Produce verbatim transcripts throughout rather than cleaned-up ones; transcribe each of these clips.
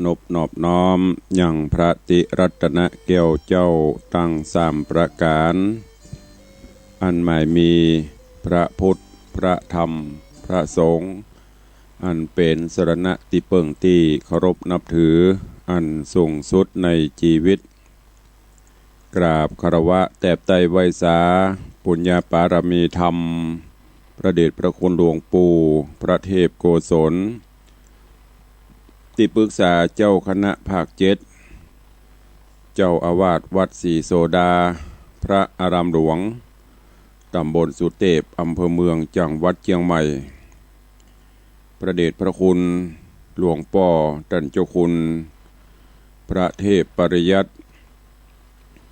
นบนอบน้อมยังพระติรัตนแก้วเจ้าตังสามประก๋าน อันหมายมีพระพุทธ พระธรรม พระสงฆ์ อันเป๋นสรณะตี้เปิ้งตี้เคารพนับถืออันสูงสุดในจีวิต กราบคารวะแตบไต้ไหว้สาปุญญาปารมีธรรม พระเดชพระคุณหลวงปู่พระเทพโกศล ตี้ปึกษาเจ้าคณะภาคเจ็ด เจ้าอาวาสวัดศรีโสดา พระอารามหลวง ตำบลสุเตพ อำเภอเมือง จังหวัดเจียงใหม่ พระเดชพระคุณหลวงป้อต้านเจ้าคุณพระเทพปริยัติ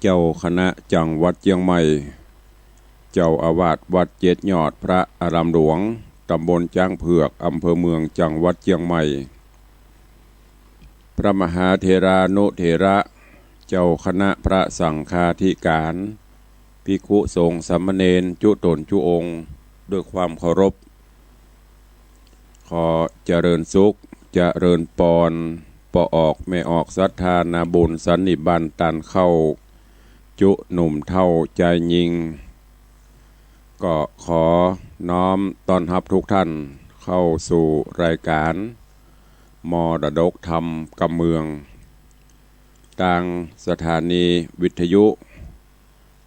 เจ้าคณะจังหวัดเจียงใหม่ เจ้าอาวาสวัดเจ็ดยอด พระอารามหลวง ตำบลจ๊างเผือก อำเภอเมือง จังหวัดเจียงใหม่ พระมหาเถรานุเถระ เจ้าคณะพระสังฆาธิการ ภิกขุสงฆ์สามเณรจุ๊ต๋นจุ๊องค์ ด้วยความเคารพ ขอเจริญสุข เจริญปอน ป้อออกแม่ออกศรัทธานาบุญสันนิบาตต้านเข้า จุ๊หนุ่มเฒ่าจายญิง ก็ขอน้อมต้อนฮับทุกท่านเข้าสู่รายการมรดกธรรมกำเมือง ตางสถานีวิทยุ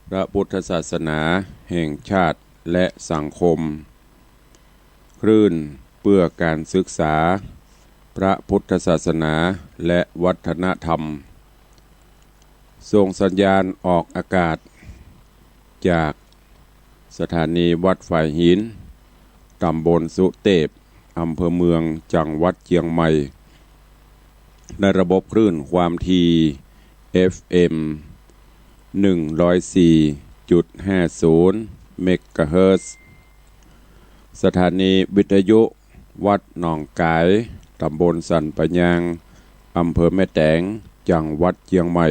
พระพุทธศาสนาแห่งชาติและสังคม คลื่นเพื่อการศึกษาพระพุทธศาสนาและวัฒนธรรม ส่งสัญญาณออกอากาศจากสถานีวัดฝายหิน ตำบลสุเตพ อำเภอเมือง จังหวัดเจียงใหม่ ในระบบคลื่นความถี่ เอฟเอ็ม หนึ่งร้อยสี่จุดห้าศูนย์ เมกะเฮิรตซ์ สถานีวิทยุวัดหนองก๋าย ตำบลสันป่ายาง อำเภอแม่แตง จังหวัดเจียงใหม่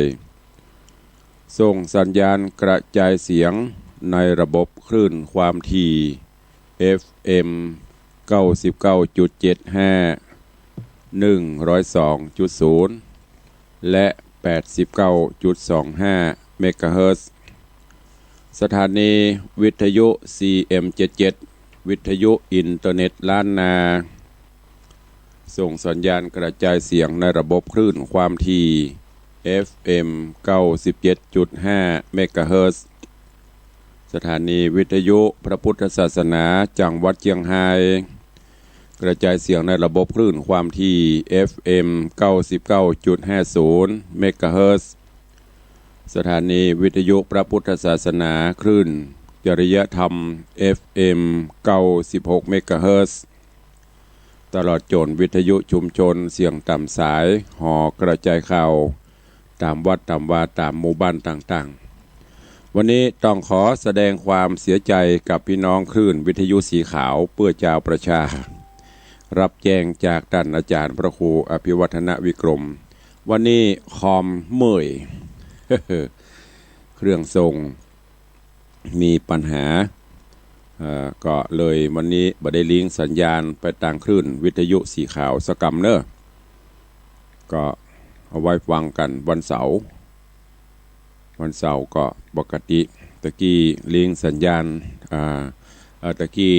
ส่งสัญญาณกระจายเสียงในระบบคลื่นความถี่ เอฟเอ็ม เก้าสิบเก้าจุดเจ็ดห้า หนึ่งร้อยสองจุดศูนย์ และ แปดสิบเก้าจุดสองห้า เมกะเฮิรตซ์ สถานีวิทยุ ซีเอ็มเจ็ดเจ็ด วิทยุอินเทอร์เน็ตล้านนา ส่งสัญญาณกระจายเสียงในระบบคลื่นความถี่ เอฟเอ็ม เก้าสิบเจ็ดจุดห้า เมกะเฮิรตซ์ สถานีวิทยุพระพุทธศาสนาจังหวัดเจียงฮาย กระจายเสียงในระบบคลื่นความถี่ เอฟเอ็ม เก้าสิบเก้าจุดห้าศูนย์ เมกะเฮิรตซ์ สถานีวิทยุพระพุทธศาสนาคลื่นจริยธรรม เอฟเอ็ม เก้าสิบหก เมกะเฮิรตซ์ ตลอดจ๋นวิทยุชุมชนเสียงต๋ามสาย หอกระจายข่าว ต๋ามวัดต๋ามวาต๋ามหมู่บ้านต่างๆ วันนี้ต้องขอแสดงความเสียใจกับพี่น้องคลื่นวิทยุสีขาวเปื้อจาวประชา รับแจ้งจากต้านอาจ๋ารย์พระครูอภิวัฒนวิกรม วันนี้คอมเมื่อย เครื่องส่ง มีปัญหา เอ่อ ก็เลยวันนี้บ่ได้ลิงก์สัญญาณไปตางคลื่นวิทยุสีขาวสักกำเน่อ ก็เอาไว้ฟังกั๋นวันเสาร์ วันเสาร์ก็ปกติ ตะกี้ลิงก์สัญญาณ อ่า เอ่อ ตะกี้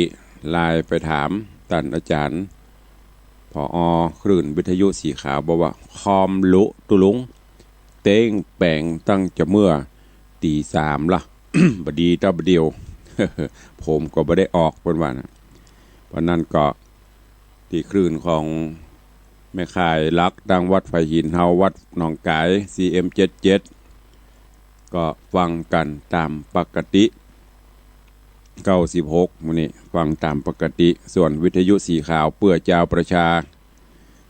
ไลน์ไปถามต้านอาจ๋ารย์ ผอ.คลื่นวิทยุสีขาว บอกว่า คอมหลุดตุ๊ลุง เต๊งแป๋งตั้งจะเมื่อตี๋สามละ บ่ดีเต้าบ่าเดี่ยว ผมก็บ่ได้ออก เปิ้นว่านะ เพราะนั้นก็ตี้คลื่นของแม่ข่ายหลักตางวัดฝายหินเฮา วัดหนองก๋าย ซีเอ็มเจ็ดเจ็ด ก็ฟังกั๋นต๋ามปกติ เก้าสิบหก มื้อนี้ฟังต๋ามปกติ ส่วนวิทยุสีขาวเปื้อจาวประชา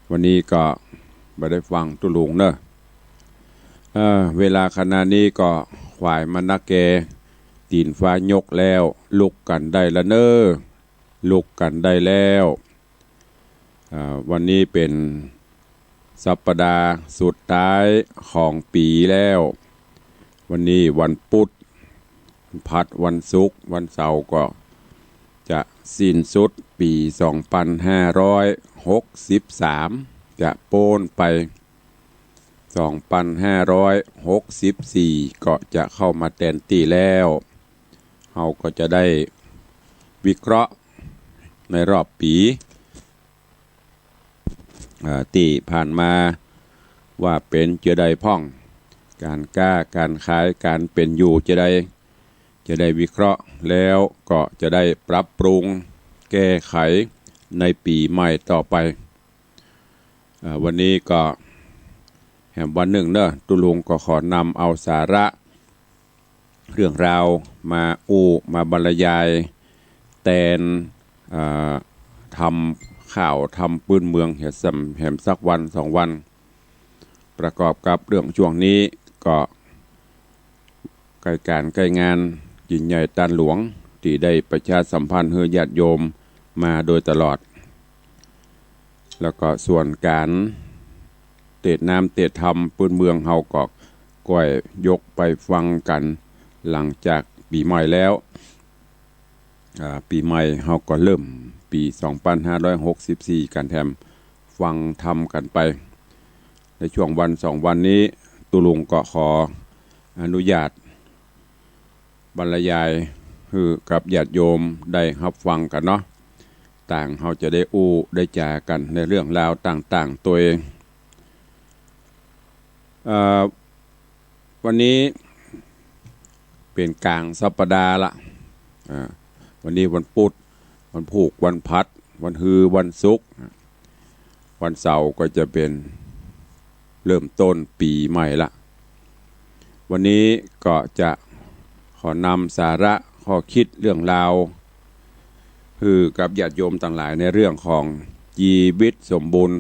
วันนี้ก็บ่ได้ฟังตุ๊ลุงเน่อ เอ่อ เวลาขณะนี้ก็ขวายมานักแก ตี๋นฟ้ายกแล้ว ลุกกั๋นได้ละเน่อ ลุกกั๋นได้แล้ว อ่า วันนี้เป๋นสัปดาห์สุดท้ายของปี๋แล้ว วันนี้วันปุ๊ด ผัดวันศุกร์ วันเสาร์ก็จะสิ้นสุดปี๋สองปันห้าร้อยหกสิบสาม จะป๊นไป สองปันห้าร้อยหกสิบสี่ ก็จะเข้ามาแตนตี้แล้ว เฮาก็จะได้วิเคราะห์ในรอบปี๋ อ่า ตี้ผ่านมาว่าเป๋นจะใดพ่อง ก๋านก๊า ก๋านขาย ก๋านเป๋นอยู่จะใด จะได้วิเคราะห์ แล้วก็จะได้ปรับปรุงแก้ไขในปี๋ใหม่ต่อไป อ่า วันนี้ก็แหมวันนึ่งเนาะ ตุ๊ลุงก็ขอนำเอาสาระเรื่องราวมาอู้ มาบรรยายแตน อ่า ทำข่าว ทำปื้นเมืองแหมสัก แหมสักวันสองวัน ประกอบกับเรื่องช่วงนี้ก็ใก้ก๋านใก้งานกิ๋นใหญ่ตานหลวง ตี้ได้ประชาสัมพันธ์หื้อญาติโยมมาโดยตลอด แล้วก็ส่วนก๋านเตสน์น้ำเตสน์ธรรมปื้นเมืองเฮาก็ก้อยยกไปฟังกั๋นหลังจากปี๋ใหม่แล้ว อ่า ปี๋ใหม่เฮาก็เริ่มปี๋สองปันห้าร้อยหกสิบสี่กั๋นแถม ฟังธรรมกั๋นไป ในช่วงวันสองวันนี้ ตุ๊ลุงก็ขออนุญาตบรรยายหื้อกับญาติโยมได้ฮับฟังกั๋นเนาะ ต่างเฮาจะได้อู้ได้จ๋ากั๋นในเรื่องราวต่างๆ ตวย เอ่อ วันนี้เป๋นก๋างสัปดาห์ละ อ่า วันนี้วันปุ๊ด วันพูก วันพัด วันฮือ วันศุกร์ วันเสาร์ก็จะเป๋นเริ่มต้นปี๋ใหม่ละ วันนี้ก็จะขอนำสาระข้อคิดเรื่องราว หื้อกับญาติโยมตังหลายในเรื่องของจีวิตสมบูรณ์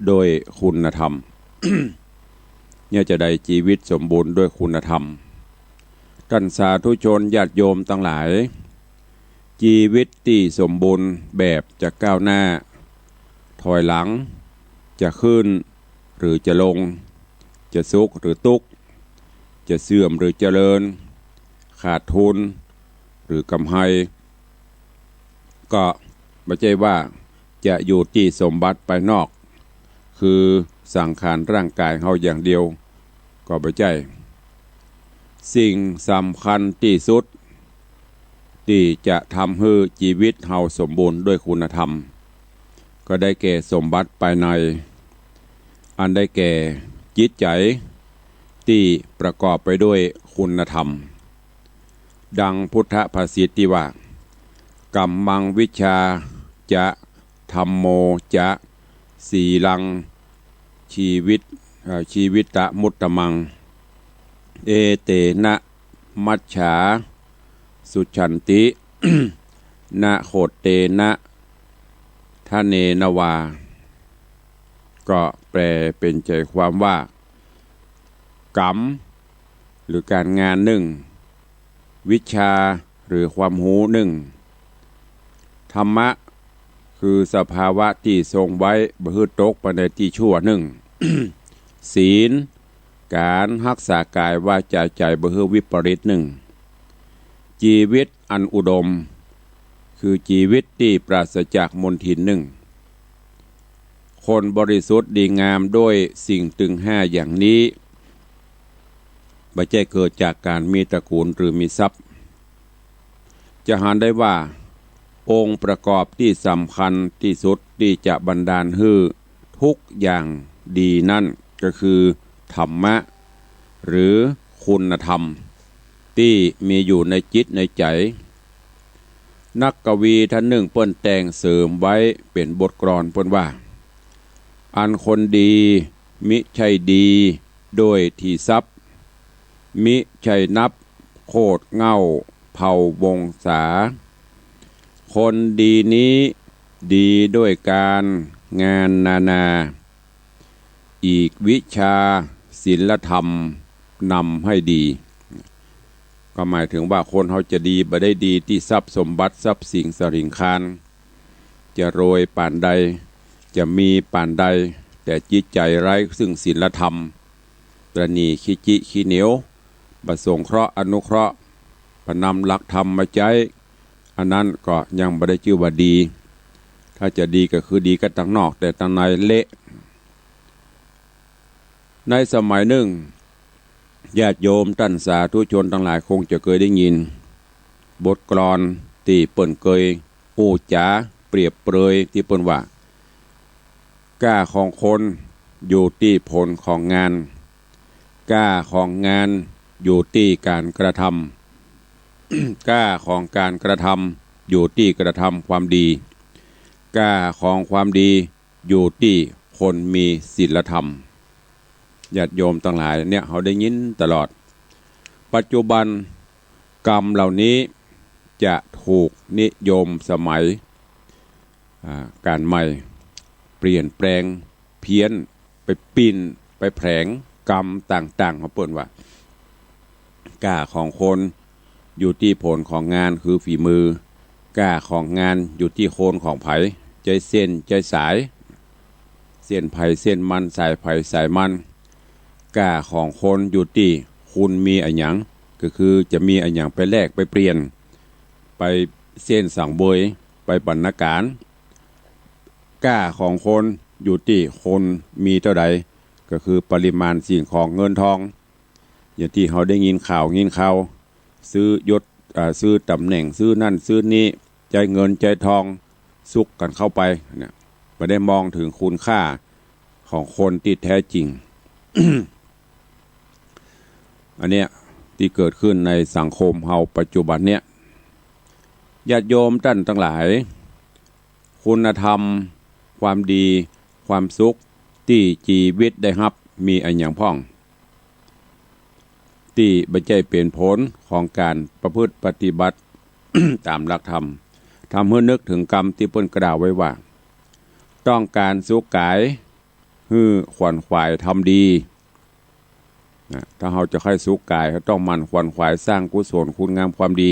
ด้วยคุณธรรม เนี่ยจะได้จีวิตสมบูรณ์ด้วยคุณธรรม ต้านสาธุชนญาติโยมตังหลาย จีวิตตี้สมบูรณ์แบบจะก้าวหน้า ถอยหลัง จะขึ้นหรือจะลง จะสุขหรือตุ๊กข์ จะเสื่อมหรือเจริญ ขาดทุนหรือกำไร ก็บ่ใจ้ว่าจะอยู่ตี้สมบัติภายนอก คือสังขารร่างก๋ายเฮาอย่างเดียว ก็บ่ใจ้ สิ่งสำคัญตี้สุด ตี้จะทำหื้อจีวิตเฮาสมบูรณ์ด้วยคุณธรรม ก็ได้แก่สมบัติภายใน อันได้แก่จิตใจ๋ตี้ประกอบไปด้วยคุณธรรม ดังพุทธภาษิตตี้ว่า กัมมังวิชชาจะ ธัมโมจะ สีลัง จีวิต เอ่อ จีวิตะมุตตะมัง เอเตนะ มัจฉา สุชชันติ นะโขตเตนะ ทะเนนะวา ก็แปลเป๋นใจ๋ความว่า ก๋รรม หรือก๋านงานนึ่ง วิชชา หรือความฮู้นึ่ง ธรรมะ คือสภาวะตี้ทรงไว้บ่หื้อตกไปในตี้ชั่วนึ่ง ศีล ก๋านฮักษาก๋ายวาจาใจ๋บ่หื้อวิปริตนึ่ง จีวิตอันอุดม คือจีวิตตี้ปราศจากมลทินนึ่ง คนบริสุทธิ์ดีงามด้วยสิ่งตึงห้าอย่างนี้ บ่ใจ้เกิดจากก๋านมีตระกูลหรือมีทรัพย์ จะหันได้ว่า องค์ประกอบตี้สำคัญตี้สุดตี้จะบันดาลหื้อทุกอย่างดีนั้นก็คือธรรมะ หรือคุณธรรม ตี้มีอยู่ในจิตในใจ๋ นักกวีต้านนึ่งเปิ้นแต่งเสริมไว้เป๋นบทกลอนเปิ้นว่า อันคนดีมิใจ้ดีด้วยตี้ทรัพย์ มิใจ้นับโคตรเหง้าเผ่าวงศา คนดีนี้ดีด้วยก๋านงานนานา อีกวิชาศีลธรรมนำให้ดี ก็หมายถึงว่าคนเฮาจะดีบ่ได้ดีตี้ทรัพย์สมบัติทรัพย์สินสริงคาร จะรวยป่านใด จะมีป่านใด แต่จิตใจ๋ไร้ซึ่งศีลธรรม ตระหนี่ขี้จิขี้เหนียว บ่สงเคราะห์อนุเคราะห์ บ่นำหลักธรรมมาใจ๊ อันนั้นก็ยังบ่ได้จื้อว่าดี ถ้าจะดีก็คือดีกั๋นตังนอก แต่ตังในเละ ในสมัยนึ่ง ญาติโยมต้านสาธุชนตังหลายคงจะเกยได้ยิน บทกลอนตี้เปิ้นเกยอู้จ๋าเปรียบเปรยตี้เปิ้นว่า ก้าของคนอยู่ตี้ผลของงาน ก้าของงานอยู่ตี้ก๋านกระทำ ก้าของก๋านกระทำอยู่ตี้กระทำความดี ก้าของความดีอยู่ตี้คนมีศีลธรรม ญาติโยมตังหลายเนี่ย เฮาได้ยินตลอด ปัจจุบันกรรมเหล่านี้จะถูกนิยมสมัย อ่า ก๋านใหม่ เปลี่ยนแปลง เพี้ยน ไปปิ้น ไปแผลงกรรมต่างๆ ของเปิ้นว่า ก้าของคนอยู่ตี้ผลของงานคือฝีมือ ก้าของงานอยู่ตี้คนของใผ ใจ๊เส้นใจ๊สาย เส้นใผเส้นมัน สายใผสายมัน ก้าของคนอยู่ตี้คุณมีอะหยัง ก็คือจะมีอะหยังไปแลกไปเปลี่ยน ไปเส้นสังเวย ไปบรรณาก๋าน ก้าของคนอยู่ตี้คนมีเต้าใด ก็คือปริมาณสิ่งของเงินทอง อย่างตี้เฮาได้ยินข่าวยินข่าว ซื้อยศ อ่า ซื้อต๋ำแหน่ง ซื้อนั่นซื้อนี่ ใจ๊เงินใจ๊ทอง ซุกกั๋นเข้าไปเนี่ย บ่ได้มองเถิงคุณค่าของคนตี้แท้จริง อันเนี้ยตี้เกิดขึ้นในสังคมเฮาปัจจุบันเนี้ย ญาติโยมต้านตังหลาย คุณธรรม ความดี ความสุขตี้จีวิตได้ฮับมีอะหยังพ่อง ตี้บ่ใจ้เป๋นผลของก๋านประพฤติปฏิบัติ ต๋ามหลักธรรม ทำหื้อนึกเถิงกำตี้เปิ้นกล่าวไว้ว่า ต้องก๋านสุขก๋าย หื้อขวนขวายทำดี นะ ถ้าเฮาจะใค่สุขก๋าย เฮาต้องหมั่นขวนขวายสร้างกุศลคุณงามความดี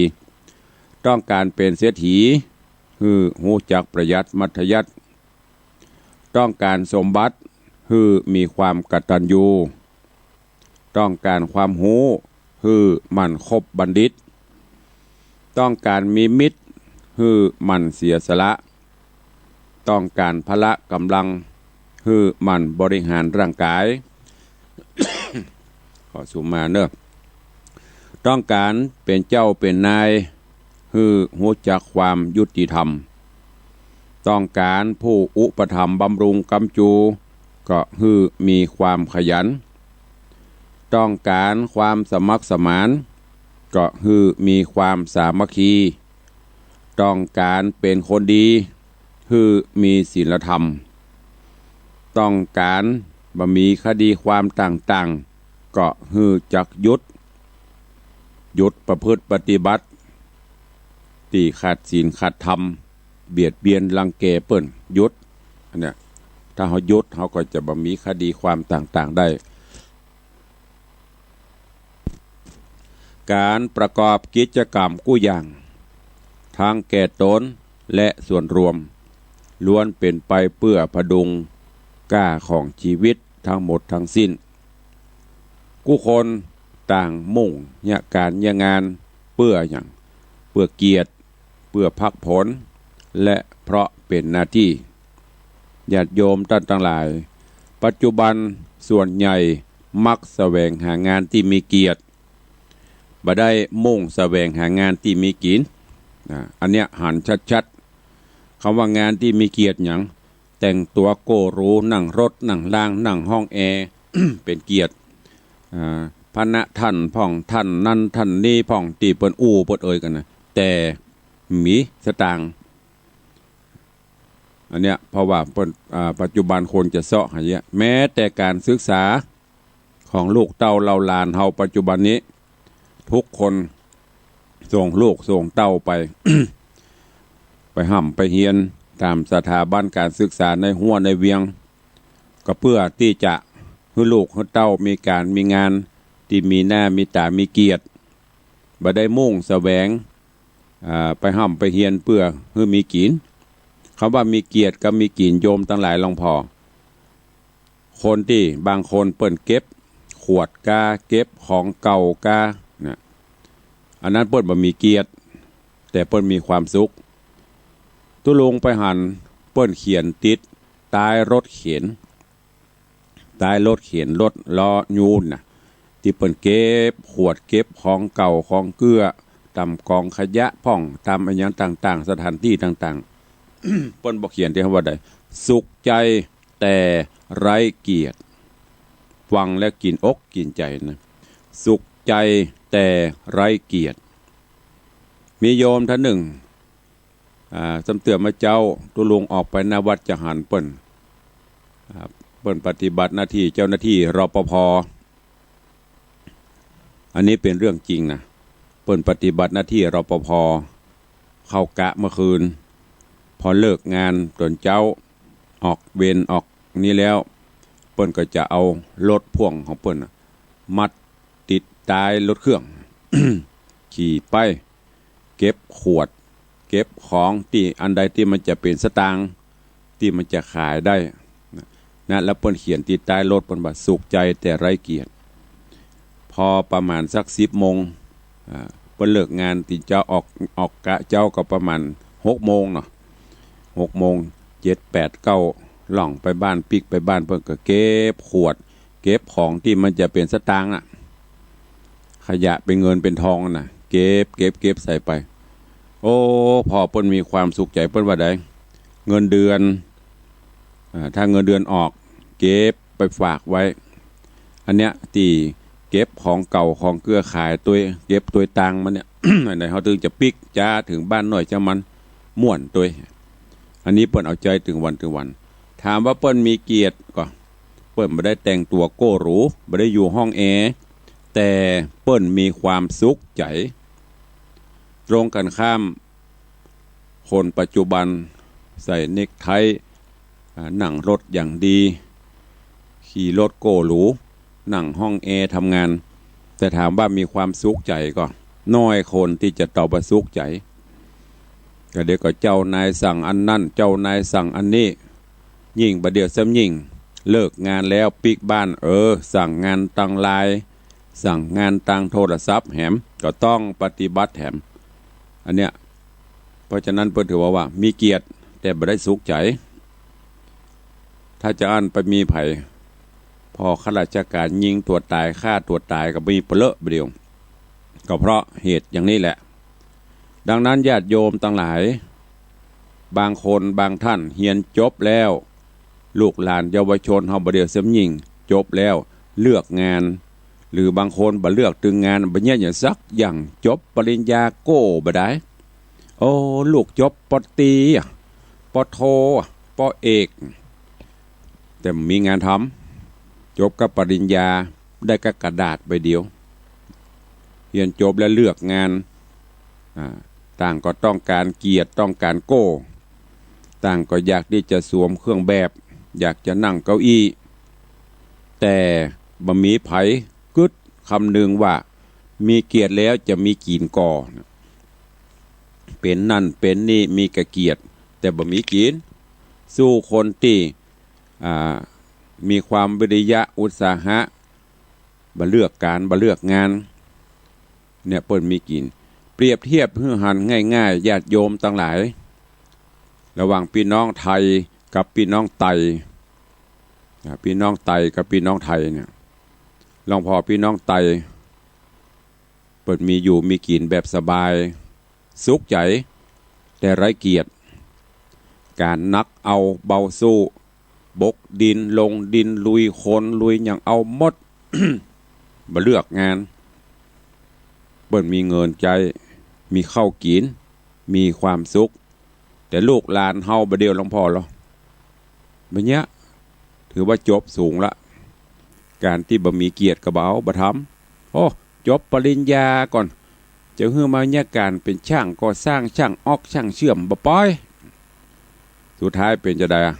ต้องก๋านเป๋นเศรษฐี หื้อฮู้จักประหยัดมัธยัสถ์ ต้องก๋านสมบัติ หื้อมีความกตัญญู ต้องก๋านความฮู้ หื้อหมั่นคบบัณฑิต ต้องก๋านมีมิตร หื้อหมั่นเสียสละ ต้องก๋านพละก๋ำลัง หื้อหมั่นบริหารร่างก๋าย ขอสุมาเน่อ ต้องก๋านเป๋นเจ้าเป๋นนาย หื้อฮู้จักความยุติธรรม ต้องก๋านผู้อุปถัมภ์บำรุงกำจู ก็หื้อมีความขยัน ต้องก๋านความสมัครสมาน ก็หื้อมีความสามัคคี ต้องก๋านเป๋นคนดี หื้อมีศีลธรรม ต้องก๋านบ่มีคดีความต่างๆ ก็หื้อจักหยุด หยุดประพฤติปฏิบัติ ตี้ขัดศีลขัดธรรม เบียดเบียนรังแกเปิ้น หยุด อันเนี้ย ถ้าเฮาหยุด เฮาก็จะบ่มีคดีความต่างๆ ได้ ก๋านประกอบกิจก๋รรมกู้อย่าง ทั้งแก่ต๋นและส่วนรวม ล้วนเป๋นไปเปื้อผดุงก้าของจีวิตทั้งหมดทั้งสิ้น กู้คนต่างมุ่งเยียะก๋านเยียะงานเปื้อหยัง เปื้อเกียรติ เปื้อภักผล และเพราะเป๋นหน้าตี้ ญาติโยมต้านตังหลาย ปัจจุบันส่วนใหญ่มักแสวงหางานตี้มีเกียรติ บ่ได้มุ่งแสวงหางานตี้มีกิ๋น อ่า อันเนี้ยหันชัดๆ กำว่างานตี้มีเกียรติหยัง แต่งตั๋วโก้หรู นั่งรถ นั่งราง นั่งห้องแอร์ เป๋นเกียรติ อ่า พระท่านพ่อง ท่านนั้นท่านนี้พ่อง ตี้เปิ้นอู้เปิ้นเอ่ยกั๋นนะ แต่มีสตางค์ อันเนี้ย เพราะว่าเปิ้น อ่า ปัจจุบันคนจะเซาะหาเยียะ แม้แต่ก๋านศึกษาของลูกเต้าเหล่าหลานเฮาปัจจุบันนี้ กู้คนส่งลูกส่งเต้าไป ไปฮ่ำไปเฮียนต๋ามสถาบันก๋านศึกษาในฮั้วในเวียง ก็เปื้อตี้จะหื้อลูกหื้อเต้ามีก๋านมีงานตี้มีหน้ามีต๋ามีเกียรติ บ่ได้มุ่งแสวง อ่า ไปฮ่ำไปเฮียนเปื้อหื้อมีกิ๋น กำว่ามีเกียรติกับมีกิ๋น โยมตังหลายลองผ่อ คนตี้บางคนเปิ้นเก็บขวดก้า เก็บของเก่าก้านะ อันนั้นเปิ้นบ่มีเกียรติ แต่เปิ้นมีความสุข ตุ๊ลุงไปหันเปิ้นเขียนติดต๊ายรถเข็น ต๊ายรถเข็น รถล้อยูนน่ะ ตี้เปิ้นเก็บขวดเก็บของเก่าของเกื้อ ต๋ามก๋องขยะพ่อง ต๋ามอะหยังต่างๆ สถานตี้ต่างๆ เปิ้นบ่เขียนตี้ว่าใด สุขใจแต่ไร้เกียรติ ฟังแล้วกิ๋นอกกิ๋นใจ๋นะ สุขใจแต่ไร้เกียรติ มีโยมต้านนึ่ง อ่า ซ้ำเตื้อเมื่อเจ๊า ตุ๊ลุงออกไปหน้าวัดจะหันเปิ้น อ่า เปิ้นปฏิบัติหน้าตี้เจ้าหน้าตี้ รปภ. อันนี้เป๋นเรื่องจริงนะ เปิ้นปฏิบัติหน้าตี้ รปภ เข้ากะเมื่อคืน พอเลิกงานต๋อนเจ๊า ออกเวรออกนี้แล้ว เปิ้นก็จะเอารถพ่วงของเปิ้นน่ะ มัดติดต๊ายรถเครื่อง ขี่ไป เก็บขวด เก็บของตี้อันใดตี้มันจะเป๋นสตางค์ ตี้มันจะขายได้นะ แล้วเปิ้นเขียนตี้ต๊ายรถเปิ้นว่า สุขใจแต่ไร้เกียรติ พอประมาณสักสิบโมง อ่า เปิ้นเลิกงานตี้เจ๊า ออก ออกกะเจ๊าก็ประมาณหกโมงเนาะ หกโมง เจ็ด แปด เก้า ล่องไปบ้าน ปิ๊กไปบ้าน เปิ้นก็เก็บขวด เก็บของตี้มันจะเป๋นสตางค์อะ ขยะเป๋นเงินเป๋นทองน่ะ เก็บ เก็บ เก็บใส่ไป โอ้ พ่อเปิ้นมีความสุขใจ๋ เปิ้นว่าใด เงินเดือน อ่า ถ้าเงินเดือนออก เก็บไปฝากไว้ อันเนี้ยตี้เก็บของเก่าของเกื้อขายตวย เก็บตวยตังค์มาเนี่ย อันไหนเฮาตึงจะปิ๊กจ๊าเถิงบ้านหน้อยเจ้ามันม่วนตวย อันนี้เปิ้นเอาใจ๋เถิงวันเถิงวัน ถามว่าเปิ้นมีเกียรติก่อ เปิ้นบ่ได้แต่งตั๋วโก้หรู บ่ได้อยู่ห้องแอร์ แต่เปิ้นมีความสุขใจ๋ ตรงกันข้าม คนปัจจุบันใส่เน็กไท อ่า นั่งรถอย่างดี ขี่รถโก้หรู นั่งห้องแอร์ทำงาน แต่ถามว่ามีความสุขใจ๋ก่อ น้อยคนตี้จะตอบว่าสุขใจ๋ ก็เดี๋ยวก็เจ้านายสั่งอันนั้น เจ้านายสั่งอันนี้ ยิ่งบ่าเดี่ยวซ้ำยิ่ง เลิกงานแล้วปิ๊กบ้าน เออ สั่งงานตางไลน์ สั่งงานตางโทรศัพท์แหม ก็ต้องปฏิบัติแหม อันเนี้ย เพราะฉะนั้นเปิ้นถือว่า ว่ามีเกียรติ แต่บ่ได้สุขใจ๋ ถ้าจาอั้นไปมีใผ พ่อข้าราชก๋านยิงตั๋วต๋าย ฆ่าตั๋วต๋าย ก็มีเป๋นเล่อะบ่าเดี่ยว ก็เพราะเหตุอย่างนี้แหละ ดังนั้นญาติโยมตังหลาย บางคนบางท่านเฮียนจบแล้ว ลูกหลานเยาวชนเฮาบ่าเดี่ยวซ้ำยิ่ง จบแล้วเลือกงาน หรือบางคนบ่เลือกตึงงาน บ่เยียะหยังสักอย่าง จบปริญญาโก้บ่าดาย โอ้ ลูกจบ ป.ตรี อะ ป.โท อะ ป.เอก แต่บ่มีงานทำ จบกับปริญญา ได้กับกระดาษใบเดียว เฮียนจบแล้วเลือกงาน อ่า ต่างก็ต้องก๋านเกียรติ ต้องก๋านโก้ ต่างก็อยากตี้จะสวมเครื่องแบบ อยากจะนั่งเก้าอี้ แต่บ่มีใผกึ๊ดคำนึงว่า มีเกียรติแล้วจะมีกิ๋นก่อ เป๋นนั่นเป๋นนี่ มีกะเกียรติ แต่บ่มีกิ๋น สู้คนตี้ อ่า มีความวิริยะอุตสาหะ บ่าเลือกก๋าน บ่าเลือกงาน เนี่ยเปิ้นมีกิ๋น เปรียบเทียบหื้อหันง่ายๆ ญาติโยมตังหลาย ระหว่างปี้น้องไทยกับปี้น้องไต อ่า ปี้น้องไตกับปี้น้องไทยเนี่ย ลองผ่อปี้น้องไต เปิ้นมีอยู่มีกิ๋นแบบสบาย สุขใจ๋ แต่ไร้เกียรติ ก๋านหนักเอาเบาสู้ บกดิน ลงดิน ลุยคน ลุยหยังเอาหมด บ่าเลือกงาน เปิ้นมีเงินใจ๊ มีข้าวกิ๋น มีความสุข แต่ลูกหลานเฮาบ่าเดี่ยวหลวงพ่อเหรอ บ่าเยียะ ถือว่าจบสูงละ ก๋านตี้บ่มีเกียรติก็บ่เอา บ่ทำ โอ้ จบปริญญาก่อน จะหื้อมาเยียะก๋านเป๋นช่างก่อสร้าง ช่างออก ช่างเชื่อม บ่ปล่อย สุดท้ายเป๋นจาใดอะ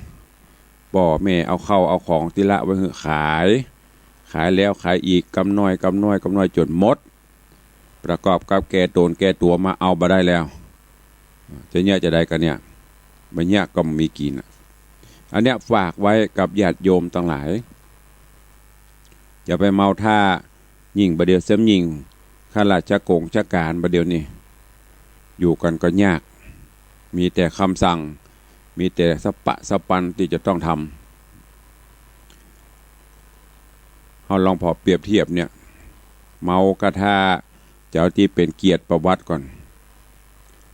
ป้อแม่เอาข้าวเอาของตี้ละไว้หื้อขาย ขายแล้วขายอีก กำน้อย กำน้อย กำน้อย จ๋นหมด ประกอบกับแก่ต๋นแก่ตั๋วมาเอาบ่ได้แล้ว จะเยียะจาใดกั๋นเนี่ย บ่าเยียะก็บ่มีกิ๋นอะ อันเนี้ยฝากไว้กับญาติโยมตังหลาย อย่าไปเมาท่า ยิ่งบ่าเดี่ยวแซมยิ่ง ข้าราชก๋งชก๋านบ่าเดี่ยวนี้ อยู่กั๋นก็ยาก มีแต่กำสั่ง มีแต่สะปะสะปันตี้จะต้องทำ เอาลองผ่อเปรียบเทียบเนี่ย เมาก็ถ้าจะเอาตี้เป๋นเกียรติประวัติก่อน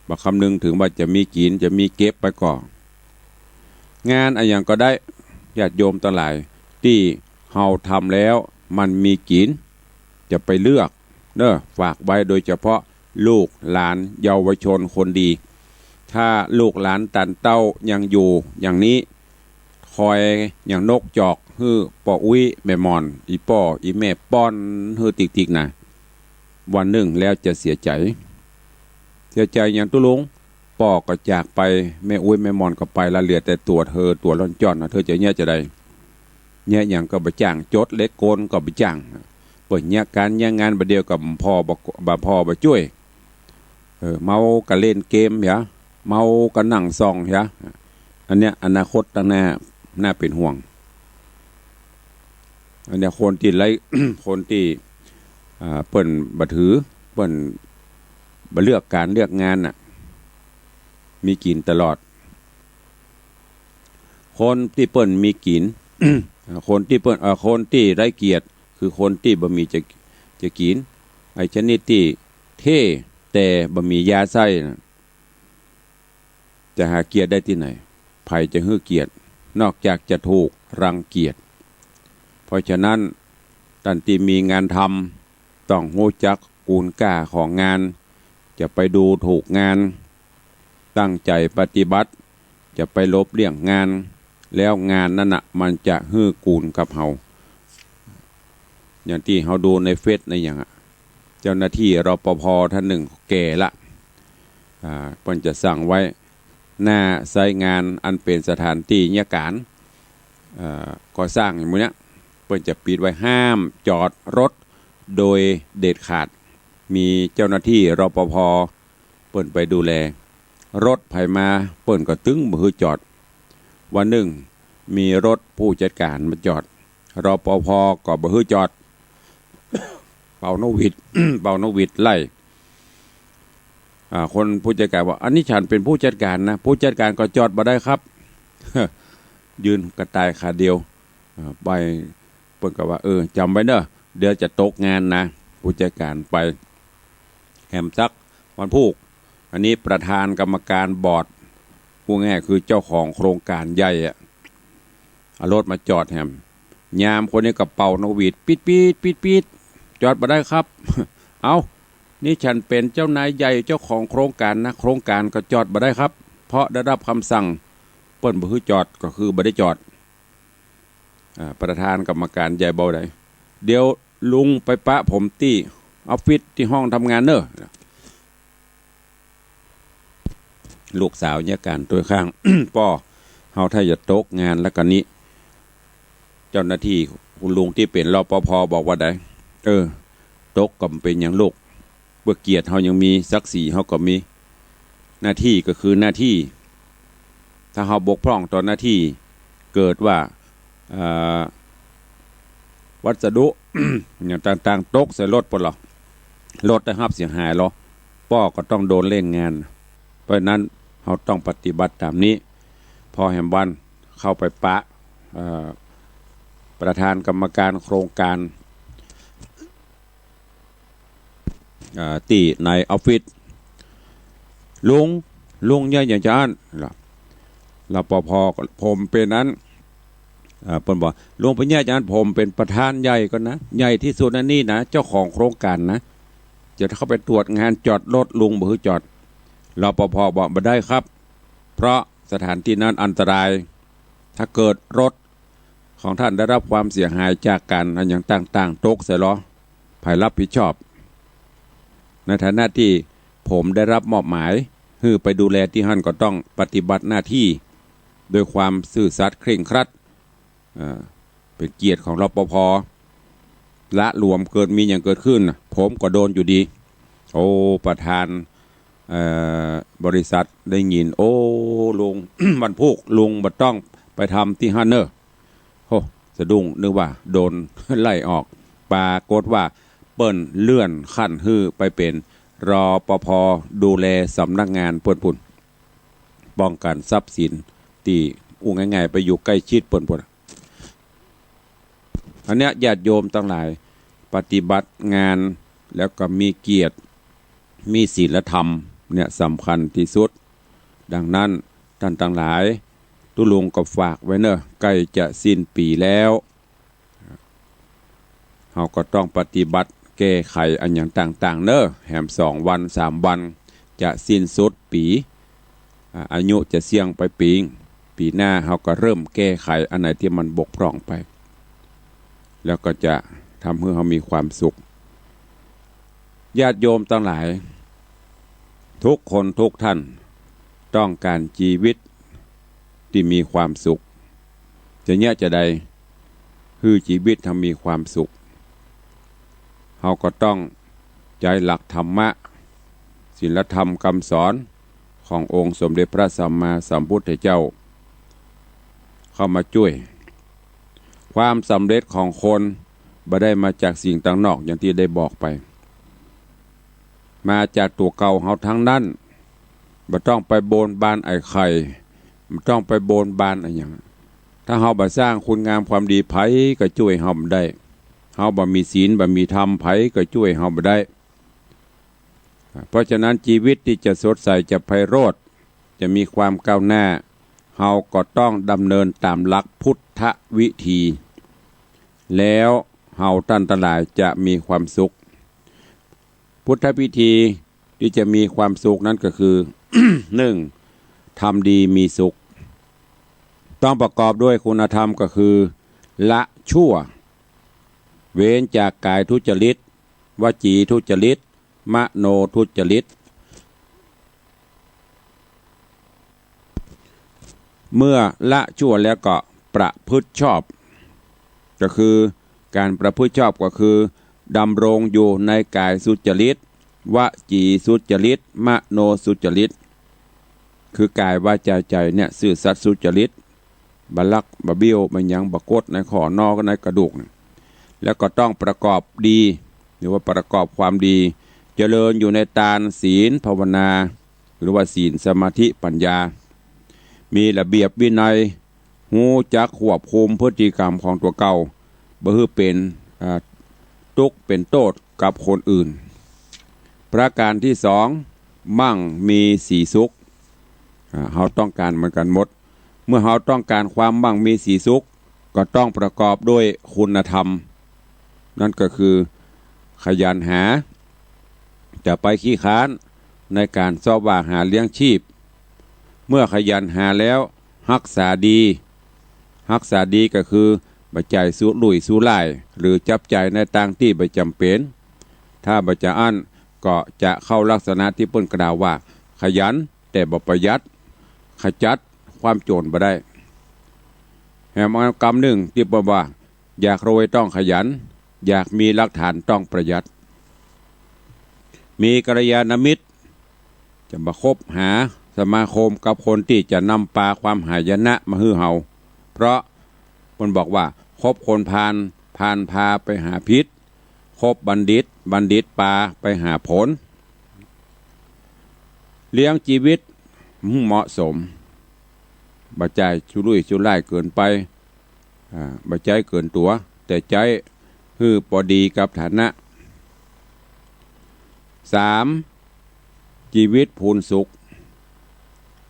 บ่คำนึงเถิงว่าจะมีกิ๋นจะมีเก็บไปก่อ งานอะหยังก็ได้ ญาติโยมตังหลาย ตี้เฮาทำแล้วมันมีกิ๋น จะไปเลือกเน้อ ฝากไว้โดยเฉพาะลูกหลานเยาวชนคนดี ถ้าลูกหลานตันเต้ายังอยู่อย่างนี้ คอยหยังนกจอกหื้อป้ออุ๊ยแม่หม่อน อี่ป้ออี่แม่ป้อนหื้อติ๊กๆ นะ วันนึ่งแล้วจะเสียใจ๋ เสียใจ๋หยังตุ๊ลุง ป้อก็จากไป แม่อุ๊ยแม่หม่อนก็ไปละ เหลือแต่ตั๋วเธอตั๋วล่อนจ้อนนะ เธอจะเยียะจาใด เยียะหยังก็บ่จ้าง จดเหล็กโกนก็บ่จ้าง เปิ้นเยียะก๋านเยียะงานบ่าเดี่ยวก็บ่ผ่อบ่ บ่ผ่อบ่จ้วย เออ เมาก็เล่นเกมเหีย เมาก็นั่งส่องเหีย อันเนี้ยอนาคตตังหน้า น่าเป๋นห่วง อันเนี้ยคนตี้ไร้ คนตี้ อ่า เปิ้นบ่ถือ เปิ้นบ่เลือกก๋านเลือกงานน่ะ มีกิ๋นตลอด คนตี้เปิ้นมีกิ๋น คนตี้เปิ้น เอ่อ คนตี้ไร้เกียรติ คือคนตี้บ่มีจะ จะกิ๋น ไอ้ชนิดตี้เท่แต่บ่มียาใส้น่ะ จะหาเกียรติได้ตี้ไหน ใผจะหื้อเกียรติ นอกจากจะถูกรังเกียจ เพราะฉะนั้น ต้านตี้มีงานทำ ต้องฮู้จักกูนก้าของงาน จะไปดูถูกงาน ตั้งใจ๋ปฏิบัติ จะไปหลบเลี่ยงงาน แล้วงานนั้นน่ะ มันจะหื้อกูนกับเฮา อย่างตี้เฮาดูในเฟซในหยังอะ เจ้าหน้าตี้ รปภ ต้านนึ่งแก่ละ อ่า เปิ้นจะสั่งไว้ หน้าไซต์งานอันเป๋นสถานตี้เยียะก๋าน เอ่อ ก่อสร้างหยังหมู่เนี้ย เปิ้นจะปิดไว้ ห้ามจอดรถโดยเด็ดขาด มีเจ้าหน้าตี้ รปภ เปิ้นไปดูแล รถใผมา เปิ้นก็ตึงบ่หื้อจอด วันนึ่ง มีรถผู้จัดก๋านมาจอด รปภ ก็บ่หื้อจอด เป่านกหวีด เป่านกหวีดไล่ อ่า คนผู้จัดก๋านว่า อันนี้ฉันเป๋นผู้จัดก๋านนะ ผู้จัดก๋านก็จอดบ่ได้ครับ ยืนกระต่ายขาเดียว อ่า ไป เปิ้นก็ว่า เออ จ๋ำไว้เน้อ เดี๋ยวจะตกงานนะ ผู้จัดก๋านไป แหมสักวันพูก อันนี้ประธานกรรมการบอร์ด พูดง่ายคือเจ้าของโครงก๋านใหญ่อะ เอารถมาจอดแหม ยามคนนี้ก็เป่านกหวีด ปี๊ดปี๊ดปี๊ดปี๊ด จอดบ่ได้ครับ เอ้า นี่ฉันเป๋นเจ้านายใหญ่เจ้าของโครงก๋านนะ โครงก๋านก็จอดบ่ได้ครับ เพราะได้รับคำสั่ง เปิ้นบ่หื้อจอดก็คือบ่ได้จอด อ่า ประธานกรรมการใหญ่บ่าใด เดี๋ยวลุงไปปะผมตี้ออฟฟิศตี้ห้องทำงานเน้อ ลูกสาวเยียะก๋านตวยข้าง ป้อ เฮาถ้าจะตกงานแล้วก็นี้ เจ้าหน้าตี้คุณลุงตี้เป๋น รปภ บอกว่าใด เออ ตกก็บ่เป๋นหยังลูก เปื้อเกียรติเฮายังมี ศักดิ์ศรีเฮาก็มี หน้าตี้ก็คือหน้าตี้ ถ้าเฮาบกพร่องต่อหน้าตี้ เกิดว่า เอ่อ วัสดุ อย่างต่างๆ ตกใส่รถป้อเหรอ รถได้ฮับเสียหายเหรอ ป้อก็ต้องโดนเล่นงาน เพราะฉะนั้นเฮาต้องปฏิบัติต๋ามนี้ พอแหมวันเข้าไปปะ เอ่อ ประธานกรรมการโครงก๋าน อ่า ตี้ในออฟฟิศ ลุง ลุงเยียะหยังจาอั้น รปภ ก็ ผมเป๋นอัน อ่า เปิ้นบอก ลุงไปเยียะหยังจาอั้น ผมเป๋นประธานใหญ่ก่อนะ ใหญ่ตี้สุดในนี้นะ เจ้าของโครงก๋านนะ จะเข้าไปตรวจงานจอดรถ ลุงบ่หื้อจอด รปภ บอก บ่ได้ครับ เพราะสถานตี้นั้นอันตราย ถ้าเกิดรถ ของต้านได้ฮับความเสียหายจากก๋านอะหยังต่างๆ ตกใส่ลอ ใผฮับผิดชอบ ในฐานะตี้ผมได้ฮับมอบหมายหื้อไปดูแลตี้หั้น ก็ต้องปฏิบัติหน้าตี้ด้วยความซื่อสัตย์เคร่งครัด เอ่อ เป๋นเกียรติของ รปภ ละหลวมเกิดมีหยังเกิดขึ้นน่ะ ผมก็โดนอยู่ดี โอ้ ประธาน เอ่อ บริษัทได้ยิน โอ้ ลุง วันพูกลุงบ่ต้องไปทำตี้หั้นเน้อ โห สะดุ้งนึกว่าโดนไล่ออก ปรากฏว่าเปิ้นเลื่อนขั้นหื้อไปเป๋น รปภ ดูแลสำนักงานเปิ้นปู้น ป้องกันทรัพย์สินตี้อู้ง่ายๆ ไปอยู่ใก้ชิดเปิ้นปู้น อันเนี้ยญาติโยมตังหลาย ปฏิบัติงานแล้วก็มีเกียรติ มีศีลธรรมเนี่ยสำคัญตี้สุด ดังนั้นต้านตังหลาย ตุ๊ลุงก็ฝากไว้เน่อ ใก้จะสิ้นปี๋แล้ว เฮาก็ต้องปฏิบัติแก้ไขอะหยังต่างๆ เน่อ แหมสองวันสามวันจะสิ้นสุดปี๋ อ่า อายุจะเสี้ยงไปปี๋ ปี๋หน้าเฮาก็เริ่มแก้ไขอันไหนตี้มันบกพร่องไป แล้วก็จะทำหื้อเฮามีความสุข ญาติโยมตังหลาย ทุกคนทุกท่านต้องก๋านจีวิตตี้มีความสุข จะเยียะจาใดหื้อจีวิตเฮามีความสุข เฮาก็ต้องใจ๊หลักธรรมะ ศีลธรรมกำสอนขององค์สมเด็จพระสัมมาสัมพุทธเจ้า เข้ามาจ้วย ความสำเร็จของคนบ่ได้มาจากสิ่งตังนอกอย่างตี้ได้บอกไป มาจากตั๋วเก่าเฮาตังนั้น บ่ต้องไปบนบานไอ้ไข่ บ่ต้องไปบนบานอะหยัง ถ้าเฮาบ่สร้างคุณงามความดี ใผก็จ้วยเฮาบ่ได้ เฮาบ่มีศีล บ่มีธรรม ใผก็จ้วยเฮาบ่ได้ เพราะฉะนั้นจีวิตตี้จะสดใส จะไพโรจน์ จะมีความก้าวหน้า เฮาก็ต้องดำเนินต๋ามหลักพุทธวิธี แล้วเฮาต้านตังหลายจะมีความสุข พุทธวิธีตี้จะมีความสุขนั้นก็คือ นึ่ง ทำดีมีสุข ต้องประกอบด้วยคุณธรรมก็คือ ละชั่ว เว้นจากก๋ายทุจริต วจีทุจริต มโนทุจริต เมื่อละชั่วแล้วก็ประพฤติชอบ ก็คือก๋านประพฤติชอบก็คือ ดำรงอยู่ในก๋ายสุจริต วจีสุจริต มโนสุจริต คือก๋ายวาจาใจ๋เนี่ยซื่อสัตย์สุจริต บ่ลัก บ่เบี้ยว บ่หยัง บ่กดในข้อนอในกระดูกเนี่ย แล้วก็ต้องประกอบดี หรือว่าประกอบความดี เจริญอยู่ในตาน ศีล ภาวนา หรือว่าศีล สมาธิ ปัญญา มีระเบียบวินัย ฮู้จักควบคุมพฤติกรรมของตั๋วเก่า บ่หื้อเป๋น อ่า ตุ๊กข์เป๋นโต้ษกับคนอื่น ประก๋านตี้สอง มั่งมีสีสุข อ่า เฮาต้องก๋านเหมือนกั๋นหมด เมื่อเฮาต้องก๋านความมั่งมีสีสุข ก็ต้องประกอบด้วยคุณธรรม นั่นก็คือ ขยันหา จะไปขี้ค้านในก๋านเซาะแหว่งหาเลี้ยงจีพ เมื่อขยันหาแล้ว ฮักษาดี ฮักษาดีก็คือ บ่ใจ้สุรุ่ยสุร่าย หรือจับจ่ายในตางตี้บ่จ๋ำเป๋น ถ้าบ่จาอั้นก็จะเข้าลักษณะตี้เปิ้นกล่าวว่า ขยันแต่บ่ประหยัด ขจัดความโจ๋รบ่ได้ แหมกำนึ่งตี้เปิ้นว่า อยากรวยต้องขยัน อยากมีหลักฐานต้องประหยัด มีกัลยาณมิตร จะมาคบหาสมาคมกับคนตี้จะนำปาความหายนะมาหื้อเฮา เพราะเปิ้นบอกว่า คบคนพาล พาลพาไปหาผิด คบบัณฑิต บัณฑิตปาไปหาผล เลี้ยงจีวิตหื้อเหมาะสม บ่ใจ้สุรุ่ยสุร่ายเกินไป อ่า บ่ใจ๊เกินตั๋ว แต่ใจ๊หื้อปอดีกับฐานะ สาม จีวิตพูนสุข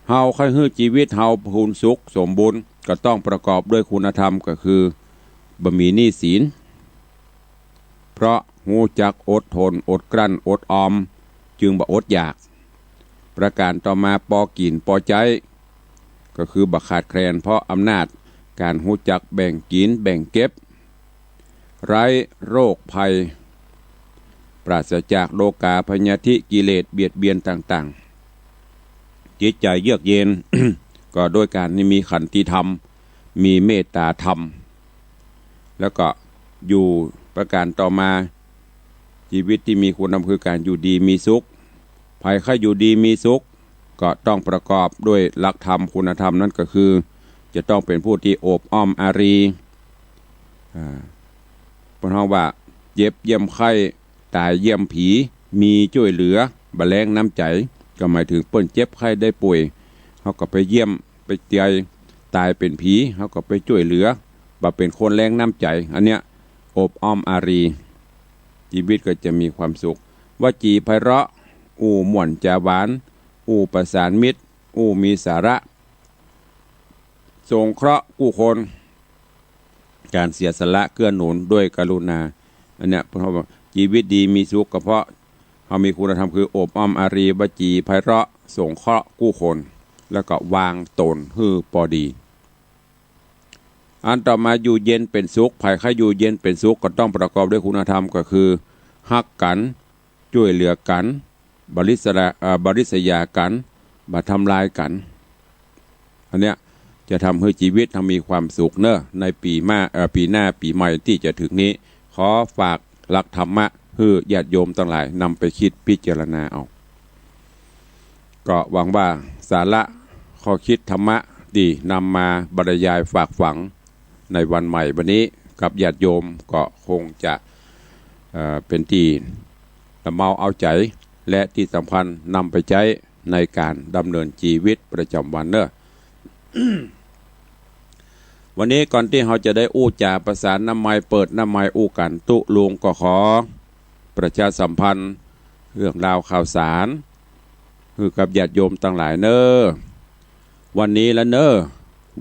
เฮาใค่หื้อจีวิตเฮาพูนสุขสมบูรณ์ ก็ต้องประกอบด้วยคุณธรรม ก็คือ บ่มีหนี้สิน เพราะฮู้จักอดทน อดกลั้น อดออม จึงบ่อดอยาก ประก๋านต่อมาปอกิ๋นปอใจ๊ ก็คือบ่ขาดแคลน เพราะอำนาจก๋านฮู้จักแบ่งกิ๋นแบ่งเก็บ ไร้โรคภัย ปราศจากโรคาพยาธิกิเลสเบียดเบียนต่างๆ จิตใจ๋เยือกเย็น ก็ด้วยก๋านตี้มีขันติธรรม มีเมตตาธรรม แล้วก็อยู่ประก๋านต่อมา จีวิตตี้มีคุณธรรมคือก๋านอยู่ดีมีสุข ใผใค่อยู่ดีมีสุข ก็ต้องประกอบด้วยหลักธรรม คุณธรรม นั่นก็คือ จะต้องเป๋นผู้ตี้โอบอ้อมอารี อ่า เปิ้นฮ้องว่า เจ็บเยี่ยมไข้ ต๋ายเยี่ยมผี มีจ้วยเหลือ บ่แล้งน้ำใจ๋ ก็หมายเถิงเปิ้นเจ็บไข้ได้ป่วย เฮาก็ไปเยี่ยม ไปเตีย ต๋ายเป๋นผี เฮาก็ไปจ้วยเหลือ บ่เป๋นคนแล้งน้ำใจ๋ อันเนี้ย อบอ้อมอารี จีวิตก็จะมีความสุข วจีไพเราะ อู้ม่วนจ๋าหวาน อู้ประสานมิตร อู้มีสาระ สงเคราะห์กู้คน ก๋านเสียสละเกื้อหนุนด้วยกรุณา อันเนี้ย เพราะว่าจีวิตดีมีสุขก็เพราะเฮามีคุณธรรมคืออบอ้อมอารี วจีไพเราะ สงเคราะห์กู้คน แล้วก็วางต๋นหื้อปอดี อันต่อมาอยู่เย็นเป๋นสุข ใผใค่อยู่เย็นเป๋นสุขก็ต้องประกอบด้วยคุณธรรมก็คือ ฮักกั๋น จ้วยเหลือกั๋น บ่ริษยา เอ่อ บ่ริษยากั๋น บ่ทำลายกั๋น อันเนี้ยจะทำหื้อจีวิตเฮามีความสุขเนาะ ในปีมา เอ่อ ปีหน้าปีใหม่ตี้จะถึงนี้ ขอฝากหลักธรรมะหื้อญาติโยมตังหลายนำไปกึ๊ดพิจารณาเอา ก็หวังว่าสาระข้อกึ๊ดธรรมะตี้นำมาบรรยายฝากฝังในวันใหม่วันนี้กับญาติโยมก็คงจะ เอ่อ เป๋นตี้ละเมาเอาใจ๋ และตี้สำคัญนำไปใจ๊ในก๋านดำเนินจีวิตประจ๋ำวันเนาะ วันนี้ก่อนตี้เฮาจะได้อู้จ๋าประสานน้ำไมค์ เปิดน้ำไมค์อู้กั๋น ตุ๊ลุงก็ขอประชาสัมพันธ์เรื่องราวข่าวสารหื้อกับญาติโยมตังหลายเนาะ วันนี้แล้วเนาะ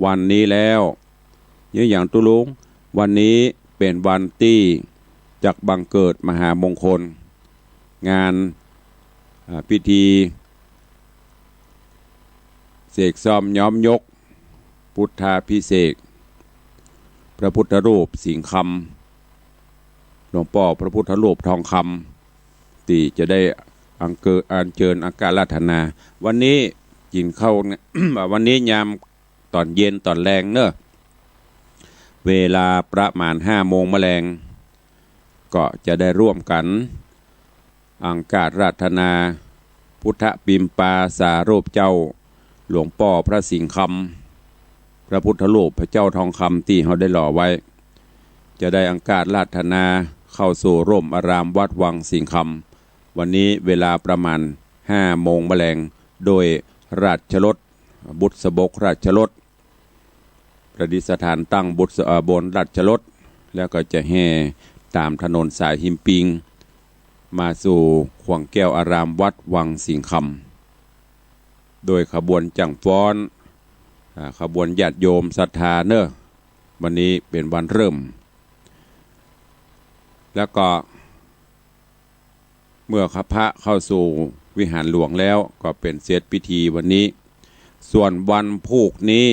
วันนี้แล้ว เยียะหยังตุ๊ลุง วันนี้เป๋นวันตี้จักบังเกิดมหามงคล งาน อ่า พิธีเสกซ่อมย้อมยก พุทธาภิเษก พระพุทธรูปสิงห์คำ หลวงป้อพระพุทธรูปทองคำ ตี้จะได้อังเกอ อัญเจิญอังคาราธนา วันนี้กิ๋นข้าว วันนี้ยามต๋อนเย็นต๋อนแลงเนาะ เวลาประมาณห้าโมงมะแลง ก็จะได้ร่วมกั๋น อังคาราธนา พุทธปิมปาสารูปเจ้า หลวงป้อพระสิงห์คำ พระพุทธรูปพระเจ้าทองคำตี้เฮาได้หล่อไว้ จะได้อังคาราธนาเข้าสู่ร่มอารามวัดวังสิงห์คำ วันนี้เวลาประมาณห้าโมงมะแลง โดยราชรถ บุษบกราชรถ ประดิษฐานตั้งบุษ เอ่อ บนราชรถ แล้วก็จะแห่ต๋ามถนนสายหิมปิง มาสู่ขวงแก้วอารามวัดวังสิงห์คำ โดยขบวนจั่งฟ้อน อ่า ขบวนญาติโยมศรัทธาเนาะ วันนี้เป๋นวันเริ่ม แล้วก็ เมื่อพระเข้าสู่วิหารหลวงแล้วก็เป๋นเสร็จพิธีวันนี้ ส่วนวันพูกนี้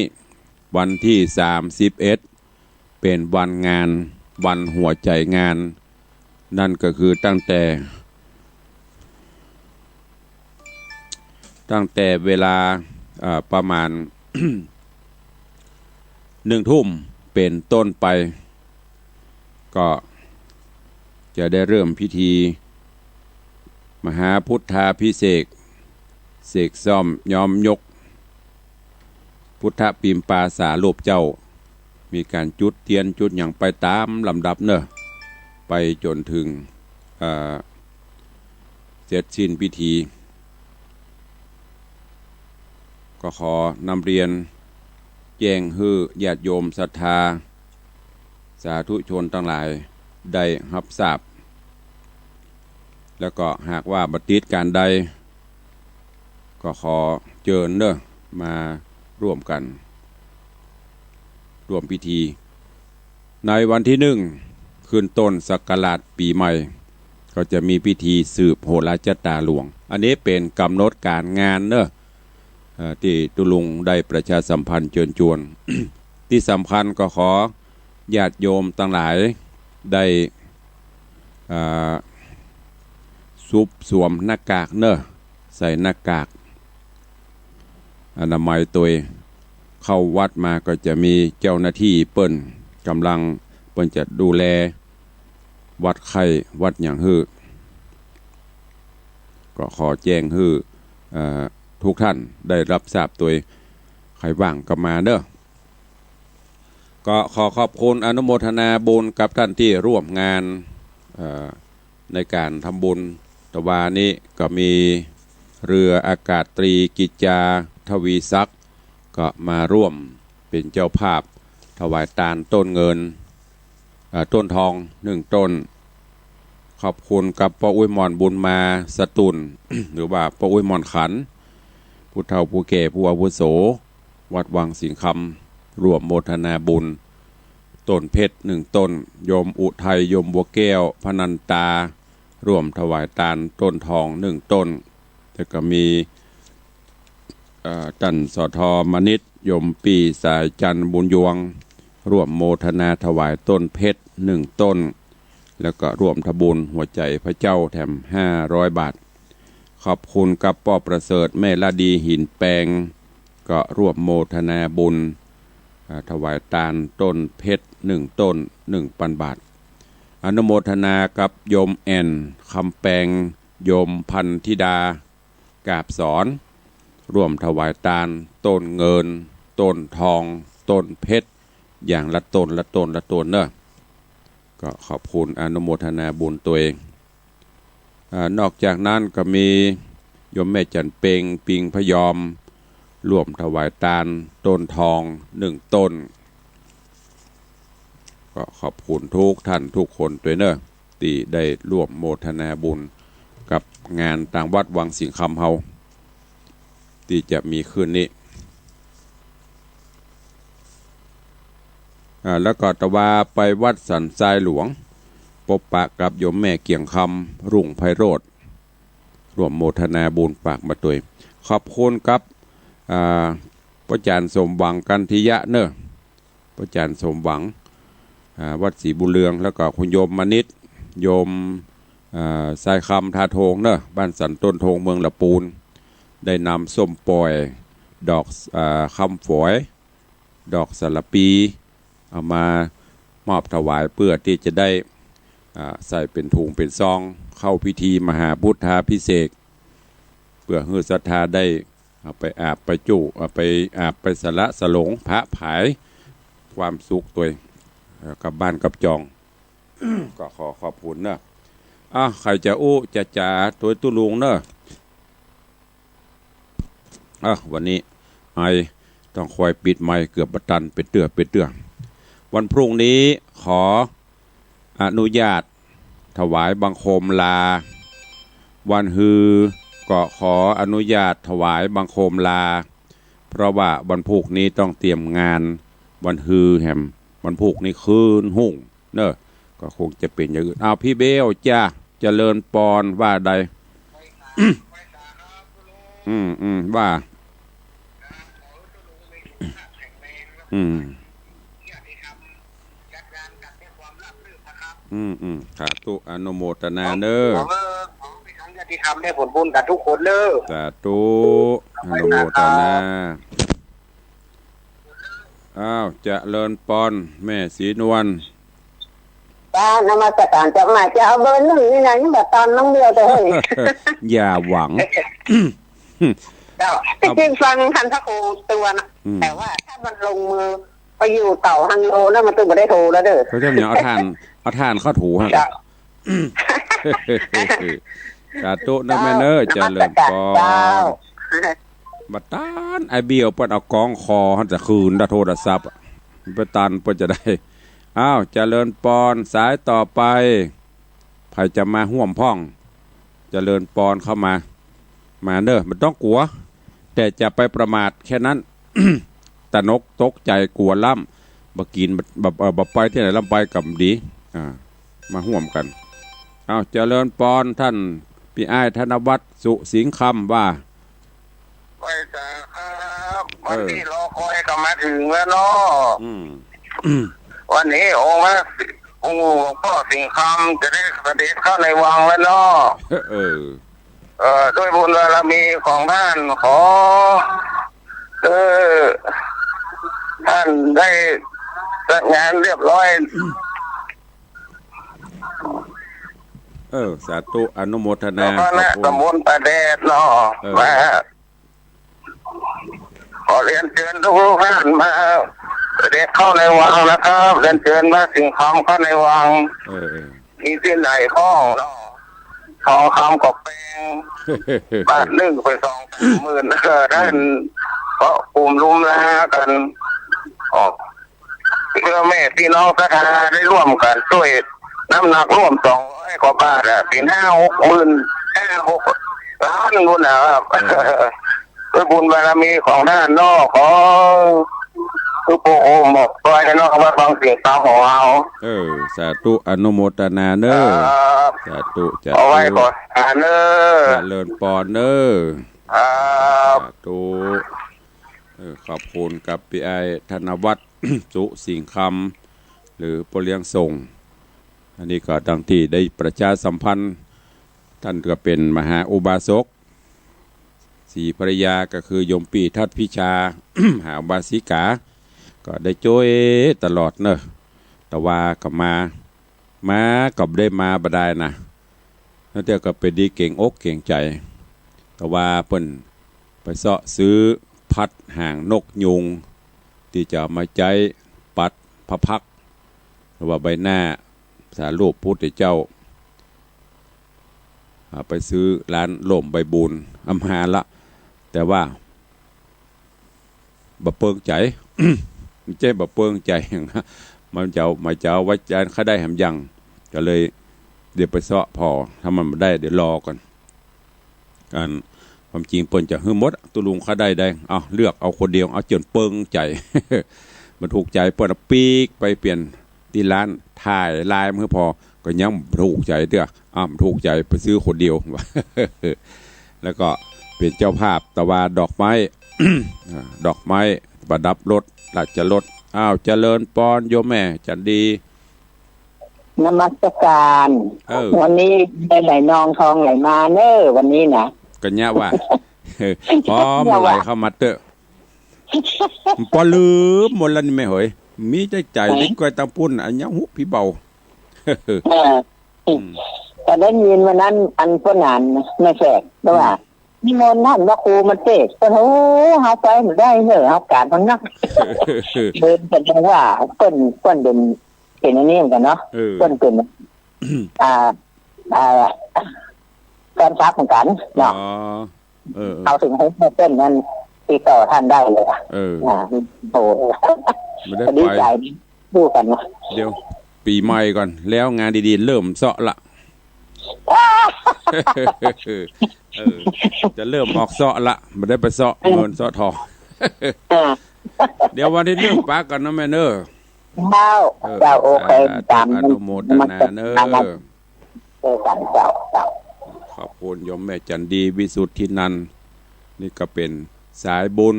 วันตี้สามสิบเอ็ด เป๋นวันงาน วันหัวใจ๋งาน นั่นก็คือตั้งแต่ ตั้งแต่เวลา เอ่อ ประมาณ หนึ่งทุ่มเป๋นต้นไป ก็จะได้เริ่มพิธี มหาพุทธาภิเษก เสกซ่อมย้อมยก พุทธปิมปาสารูปเจ้า มีก๋านจุดเตียนจุดหยังไปต๋ามลำดับเนาะ ไปจ๋นเถิง เอ่อ เสร็จสิ้นพิธี ก็ขอนำเรียนแจ้งหื้อญาติโยมศรัทธา สาธุชนตังหลายได้ฮับทราบ แล้วก็หากว่าบ่ติดก๋านใด ก็ขอเจิญเนาะ มาร่วมกั๋น ร่วมพิธี ในวันตี้หนึ่ง ขึ้นต้นศักราชปี๋ใหม่ ก็จะมีพิธีสืบโหราจะต๋าหลวง อันนี้เป๋นก๋ำหนดก๋านงานเนาะ เอ่อ ตี้ตุ๊ลุงได้ประชาสัมพันธ์เจิญจวน ตี้สำคัญก็ขอญาติโยมตังหลายได้ เอ่อ สุบสวมหน้ากากเนาะ ใส่หน้ากากอนามัยตวย เข้าวัดมาก็จะมีเจ้าหน้าตี้เปิ้นก๋ำลัง เปิ้นจะดูแลวัดไข้วัดหยังหื้อ ก็ขอแจ้งหื้อ เอ่อ ทุกท่านได้ฮับทราบตวย ใผว่างก็มาเนาะ ก็ขอขอบคุณอนุโมทนาบุญกับท่านตี้ร่วมงาน เอ่อ ในก๋านทำบุญตะวานี้ก็มีเรืออากาศตรีกิจจา ทวีศักดิ์ ก็มาร่วมเป๋นเจ้าภาพถวายตานต้นเงิน อ่า ต้นทองหนึ่งต้น ขอบคุณกับป้ออุ๊ยหม่อนบุญมาสตุล หรือว่าป้ออุ๊ยหม่อนขัน ผู้เฒ่าผู้แก่ผู้อาวุโส วัดวังสิงห์คำ ร่วมโมทนาบุญ ต้นเพชรหนึ่งต้น โยมอุทัย โยมบัวแก้ว พนันตา ร่วมถวายตานต้นทองหนึ่งต้น แล้วก็มี เอ่อ ต้าน สท มณิษฐ์ โยมปี้ สายจันทร์ บุญยวง ร่วมโมทนาถวายต้นเพชรหนึ่งต้น แล้วก็ร่วมทำบุญหัวใจพระเจ้าแถมห้าร้อยบาท ขอบคุณกับป้อประเสริฐ แม่ละดี หินแปง ก็ร่วมโมทนาบุญ อ่า ถวายตานต้นเพชรหนึ่งต้น หนึ่งปันบาท อนุโมทนากับโยมแอ่น คำแปง โยมพันธิดา กาบสอน ร่วมถวายตานต้นเงิน ต้นทอง ต้นเพชร อย่างละต้น ละต้น ละต้นเนอะ ก็ขอบคุณอนุโมทนาบุญตวย อ่า นอกจากนั้นก็มีโยมแม่จันเปง ปิงพยอม ร่วมถวายตานต้นทองหนึ่งต้น ก็ขอบคุณทุกท่านทุกคนตวยเนอะ ตี้ได้ร่วมโมทนาบุญกับงานตางวัดวังสิงห์คำเฮา ตี้จะมีขึ้นนี้ อ่า แล้วก็ตะวาไปวัดสันทรายหลวง ปบปะกับโยมแม่เกียงคำ รุ่งไพโรจน์ ร่วมโมทนาบุญฝากมาตวย ขอบคุณกับ อ่า ป้อจารย์สมหวัง กันทิยะเนอะ ป้อจารย์สมหวัง อ่า วัดศรีบุญเรือง แล้วก็คุณโยมมณิษฐ์ โยม อ่า ทรายคำ ทาโทงเนอะ บ้านสันต้นโทง เมืองละปูน ได้นำส้มป่อย ดอก อ่า คำฝอย ดอกสะหละปี เอามามอบถวายเปื้อตี้จะได้ อ่า ใส่เป๋นถุงเป๋นซอง เข้าพิธีมหาพุทธาภิเษก เปื้อหื้อศรัทธาได้เอาไปอาบไปจุ เอาไปอาบไปสละสลง ผะผายความสุขตวย เอ่อ กับบ้านกับจอง ก็ขอขอบคุณเนอะ อ่ะ ใผจะอู้จะจ๋าตวยตุ๊ลุงเนอะ อ่ะ วันนี้ไอต้องคอยปิดไมค์เกือบบ่ตัน เป๋นเตื้อ เป๋นเตื้อ วันพรุ่งนี้ขออนุญาตถวายบังคมลา วันฮือก็ขออนุญาตถวายบังคมลา เพราะว่าวันพูกนี้ต้องเตรียมงาน วันฮือแหม วันพูกนี้คืนฮุ่ง เนอะ ก็คงจะเป๋นอย่างอื่น อ้าว พี่เบลจ้า เจริญปอน ว่าใด อืม อืม ว่า อืม อืม อืม สาธุ อนุโมทนาเนอะ ขอให้ญาติธรรมได้ผลบุญกับทุกคนเนอะ สาธุ อนุโมทนา อ้าว เจริญปอน แม่ศรีนวล จ้า นมัสการเจ้าค่ะ จะเอาเบอร์หนึ่งนี่นะ ยังบ่ตันน้องเดียวเจ้าเฮ้ย อย่าหวัง เจ้า เอา จริงๆ ฟังท่านพระครูเตือนนะ อืม แต่ว่าถ้ามันลงมือไปอยู่เต่าฮังโลนะ มันต้องบ่ได้โทรแล้วเด้อ เขาจะเนี่ยเอาถ่าน เอาถ่านเข้าถูฮะ เจ้า สาธุนะแม่เนอะ เจ้า เจริญปอน นมัสการเจ้า บ่ตัน ไอ้เบี้ยวเปิ้นเอาก้องคอหั้นแต่คืนละโทรศัพท์อะ บ่ตันเปิ้นจะได้ อ้าว เจริญปอน สายต่อไป ใผจะมาฮ่วมพ่อง เจริญปอนเข้ามา มาเนอะ บ่ต้องกั๋ว แต่จะไปประมาทแค่นั้น ตระหนกตกใจ๋กั๋วล้ำ บ่กิ๋น บ่ บ่ เอ่อ บ่ไปตี้ไหนล้ำไปก็ดี อ่า มาฮ่วมกั๋น อ้าว เจริญปอน ต้านปี้อ้ายธนวัฒน์ สุสิงห์คำ ว่า ไหว้สาครับ เออ วันตี้รอคอยก็มาเถิงแล้วเนาะ อืม วันนี้องค์พระ องค์หลวงป้อสิงห์คำจะได้เสด็จเข้าในวังแล้วเนาะ เออ เอ่อ ด้วยบุญบารมีของท่าน ขอ เออ ท่านได้จัดงานเรียบร้อย เออ สาธุ อนุโมทนา แล้วก็ ขอบคุณ ณ ตำบลป่าแดดเนาะ เออ มา ขอเรียนเชิญทุกๆ ท่านมาเสด็จเข้าในวังนะครับ เรียนเชิญมาสิงห์คำเข้าในวัง เออ เออ มีตี้ไหนบ้างเนาะ ทองคำกับแปง บาทนึ่งไปสองสามหมื่น เออ ท่าน อืม ก็กลุ่มลุมลากั๋น ออก เปื้อแม่ปี้น้องศรัทธาได้ร่วมกั๋นจ้วยน้ำหนักร่วมสองร้อยกว่าบาทอะ เป๋นห้าหกหมื่น ห้าหกล้านปู้นนะครับ เออ ด้วยบุญบารมีของต้านเนาะ ขอ คือปู้โอมบอกก้อยเนาะ ว่าฟังเสียงตามของเฮา เออ สาธุ อนุโมทนาเน้อ ครับ สาธุ สาธุ เอาไว้ก่อน สาธุเน้อ เจริญปอนเน้อ ครับ สาธุ เออ ขอบคุณกับปี้อ้ายธนวัฒน์ สุสิงห์คำ หรือป้อเลี้ยงส่ง อันนี้ก็ดังตี้ได้ประชาสัมพันธ์ ต้านก็เป๋นมหาอุบาสก ศรีภริยาก็คือโยมปี้ทัดพิชา มหาอุบาสิกา ก็ได้จ้วยตลอดเนาะ แต่ว่าก็มา มาก็บ่ได้มาบ่ดายนะ แล้วแต่ก็เป๋นดีเกรงอกเกรงใจ๋ แต่ว่าเปิ้นไปเซาะซื้อพัดหางนกยูง ตี้จะเอามาใจ๊ปัดพระพักตร์ หรือว่าใบหน้าสารูปพุทธเจ้า อ่า ไปซื้อร้านโล่มใบบุญ เอามาละ แต่ว่า บ่เปิงใจ๋ บ่ใจ้บ่เปิงใจ๋ มันจะเอา มันจะเอาไว้จานข้าได้แหมยัง ก็เลยเดี๋ยวไปเซาะผ่อ ถ้ามันบ่ได้เดี๋ยวรอก่อน อัน ความจริงเปิ้นจะหื้อหมด ตุ๊ลุงข้าได้ได้ เอา เลือกเอาคนเดียว เอาจ๋นเปิงใจ๋ บ่ถูกใจ๋เปิ้น เอาปิ๊กไปเปลี่ยนตี้ร้าน ถ่ายไลน์มาหื้อผ่อ ก็ยังบ่ถูกใจ๋เตื้อ อ้าว บ่ถูกใจ๋ ไปซื้อคนเดียว แล้วก็เป๋นเจ้าภาพ แต่ว่าดอกไม้ อ่า ดอกไม้ประดับรถ ราชรถ อ้าว เจริญปอนโยมแม่จันดี นมัสการ เออ วันนี้ได้ไหลนองทองไหลมาเน้อ วันนี้นะ ก็เยียะว่า ขอมันไหลเข้ามาเต๊อะ ปอลืมหมดแล้วนี่แม่เหย มีใจ๋ใจ๋ เออ เด็กก้อยตางปุ้น อันยังหุปี้เบา เออ อืม ก็ได้ยินวันนั้น อันป้อหนานนะ แม่แขก ก็ว่า อืม นิมนต์ต้านพระครูมาเตศน์ เปิ้น โอ้ เฮาไปบ่ได้เน้อ เฮากาดมันนัก เดินแสดงว่าเปิ้น เปิ้นเป๋น เป๋นอันนี้เหมือนกั๋นเนาะ เออ เปิ้นเป๋น อ่า อ่า แฟนคลับเหมือนกั๋นเนาะ อ๋อ เออ เออ เอาถึงให้เปิ้นนั้นติดต่อต้านได้เลยอะ เออ อ่า โอ้ บ่ได้ไป ก็ดีใจ๋ดูกั๋นนะ เดี๋ยว ปี๋ใหม่ก่อน แล้วงานดีๆ เริ่มเซาะละ เออ จะเริ่มออกเซาะละ บ่ได้ไปเซาะเงินเซาะทอง อ่า เดี๋ยววันตี้นึ่งปะกั๋นเนาะแม่เน้อ เจ้า เออ เจ้า โอเค สาธุ ตาม อนุโมทนาเน้อ เจอกั๋น เจ้า เจ้า ขอบคุณโยมแม่จันดี วิสุทธินันท์ นี่ก็เป๋นสายบุญ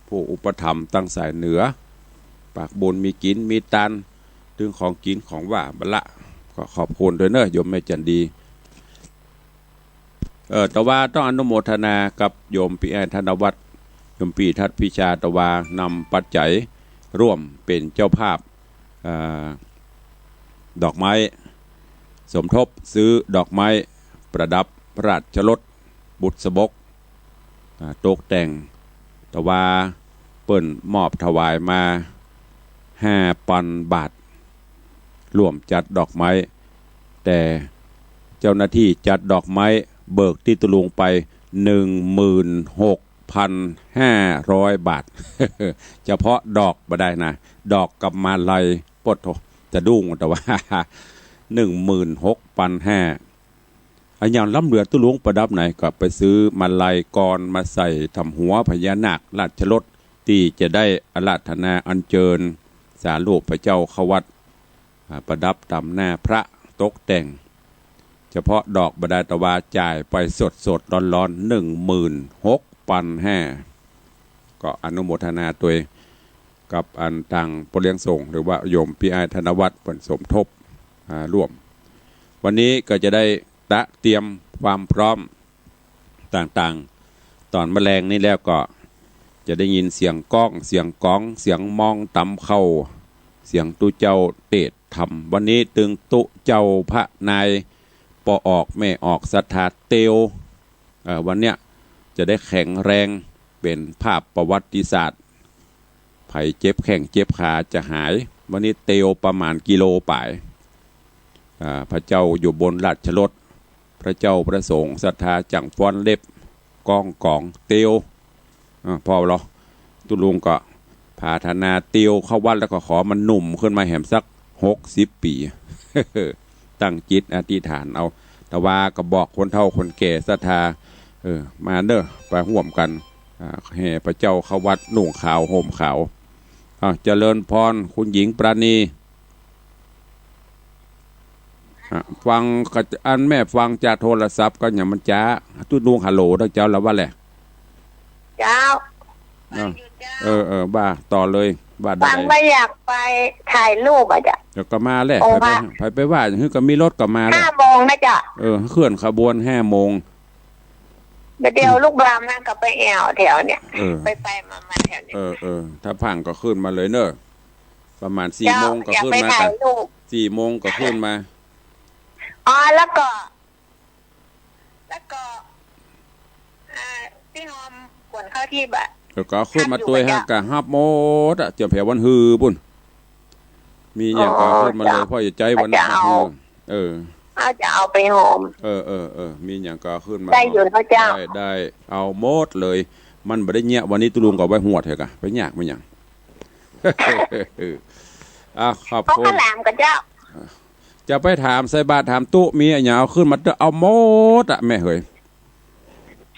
ผู้อุปถัมภ์ตางสายเหนือ ปากบุญมีกิ๋นมีตาน ตึงของกิ๋นของหว้าบ่ละ ก็ขอบคุณตวยเน้อ โยมแม่จันดี เออ แต่ว่าต้องอนุโมทนากับโยมปี้อ้ายธนวัฒน์ โยมปี้ทัดพิชา แต่ว่านำปัจจัยร่วมเป๋นเจ้าภาพ อ่า ดอกไม้ สมทบซื้อดอกไม้ประดับพระราชรถบุษบก อ่า ตกแต่ง แต่ว่าเปิ้นมอบถวายมาห้าปันบาท ร่วมจัดดอกไม้ แต่เจ้าหน้าตี้จัดดอกไม้เบิกตี้ตุ๊ลุงไปหนึ่งหมื่นหกพันห้าร้อยบาท เฉพาะดอกบ่ได้นะ ดอกกับมาลัย โป๊ดโธ่ จะดุ้ง แต่ว่า หนึ่งหมื่นหกปันห้า อะหยังล้ำเหลือตุ๊ลุงประดับไหน ก็ไปซื้อมาลัยกรมาใส่ต๋ามหัวพญานาคราชรถ ตี้จะได้อาราธนาอัญเจิญสารูปพระเจ้าเข้าวัด อ่า ประดับต๋ามหน้าพระตกแต่ง เฉพาะดอกบ่ได้ แต่ว่าจ่ายไปสดๆ ร้อนๆ หนึ่งหมื่นหกปันห้า ก็อนุโมทนาตวยกับอันตางป้อเลี้ยงส่ง หรือว่าโยมปี้อ้ายธนวัฒน์เปิ้นสมทบ อ่า ร่วม วันนี้ก็จะได้ตระเตรียมความพร้อมต่างๆ ต๋อนมะแลงนี้แล้วก็จะได้ยินเสียงก้อง เสียงก๋อง เสียงมองตำข้าว เสียงตุ๊เจ้าเตศน์ธรรม วันนี้ตึงตุ๊เจ้าพระนาย ป้อออกแม่ออกศรัทธาเตียว เอ่อ วันเนี้ยจะได้แข็งแรง เป๋นภาพประวัติศาสตร์ ใผเจ็บแข้งเจ็บขาจะหาย วันนี้เตียวประมาณกิโลป๋าย อ่า พระเจ้าอยู่บนราชรถ พระเจ้าพระสงฆ์ศรัทธาจั่งฟ้อนเล็บ ก้องก๋องเตียว อ่า พอเหรอ ตุ๊ลุงก็ ผาถนาเตียวเข้าวัดแล้วก็ขอมันหนุ่มขึ้นมาแหมสักหกสิบปี๋ ตั้งจิตอธิษฐานเอา แต่ว่าก็บอกคนเฒ่าคนแก่ศรัทธา เออ มาเด้อ ไปฮ่วมกั๋น อ่า แห่พระเจ้าเข้าวัด นุ่งขาวห่มขาว อ้าว เจริญพร คุณหญิงปราณี อ่ะ ฟังกะ อันแม่ฟังจากโทรศัพท์ก็ยังมันจ๊า ตุ๊ลุงฮัลโหลเด้อเจ้า ละว่าแหละ เจ้า เออ ฟังอยู่เจ้า เออ เออ ว่าต่อเลย ว่าได้ ฟังว่าอยากไปถ่ายรูปอะเจ้า เดี๋ยวก็มาแหละ องค์พระ ไป ไป ไปว่า หื้อก็มีรถก็มาแหละ ห้าโมงนะเจ้า เออ เคลื่อนขบวนห้าโมง เดี๋ยวลูกบ่าวมาก็ไปแอ่วแถวเนี่ย เออ ไปไปมามาแถวเนี่ย เออ เออ ถ้าพ่างก็ขึ้นมาเลยเนอะ ประมาณสี่โมงก็ขึ้นมา อยากไปถ่ายรูป สี่โมงก็ขึ้นมา อ๋อ แล้วก็ แล้วก็ อ่า ตี้ฮอมขวัญเข้าตี้บ่า แล้วก็ขึ้นมาตวย ฮับอยู่บ่า ฮักกะฮับหมดอะ เจียมแผววันฮือปุ้น มีหยังก็ขึ้นมาเลย อ๋อ เจ้า พ่อจะใจ๊วัน จะเอา ฮือ เออ เอาจะเอาไปฮอม เออ เออ เออ มีหยังก็ขึ้นมา ได้อยู่นะเจ้า ได้ ได้ เอาหมดเลย มันบ่ได้เยียะ วันนี้ตุ๊ลุงก็ไว้หวดเถอะกะ ไปยากมันหยัง อ่ะ ขอบคุณ เพราะข้าวหลามกับเจ้า จะไปถามใส่บาตรถามตุ๊ มีอะหยังเอาขึ้นมาเต๊อะ เอาหมดอะแม่เหย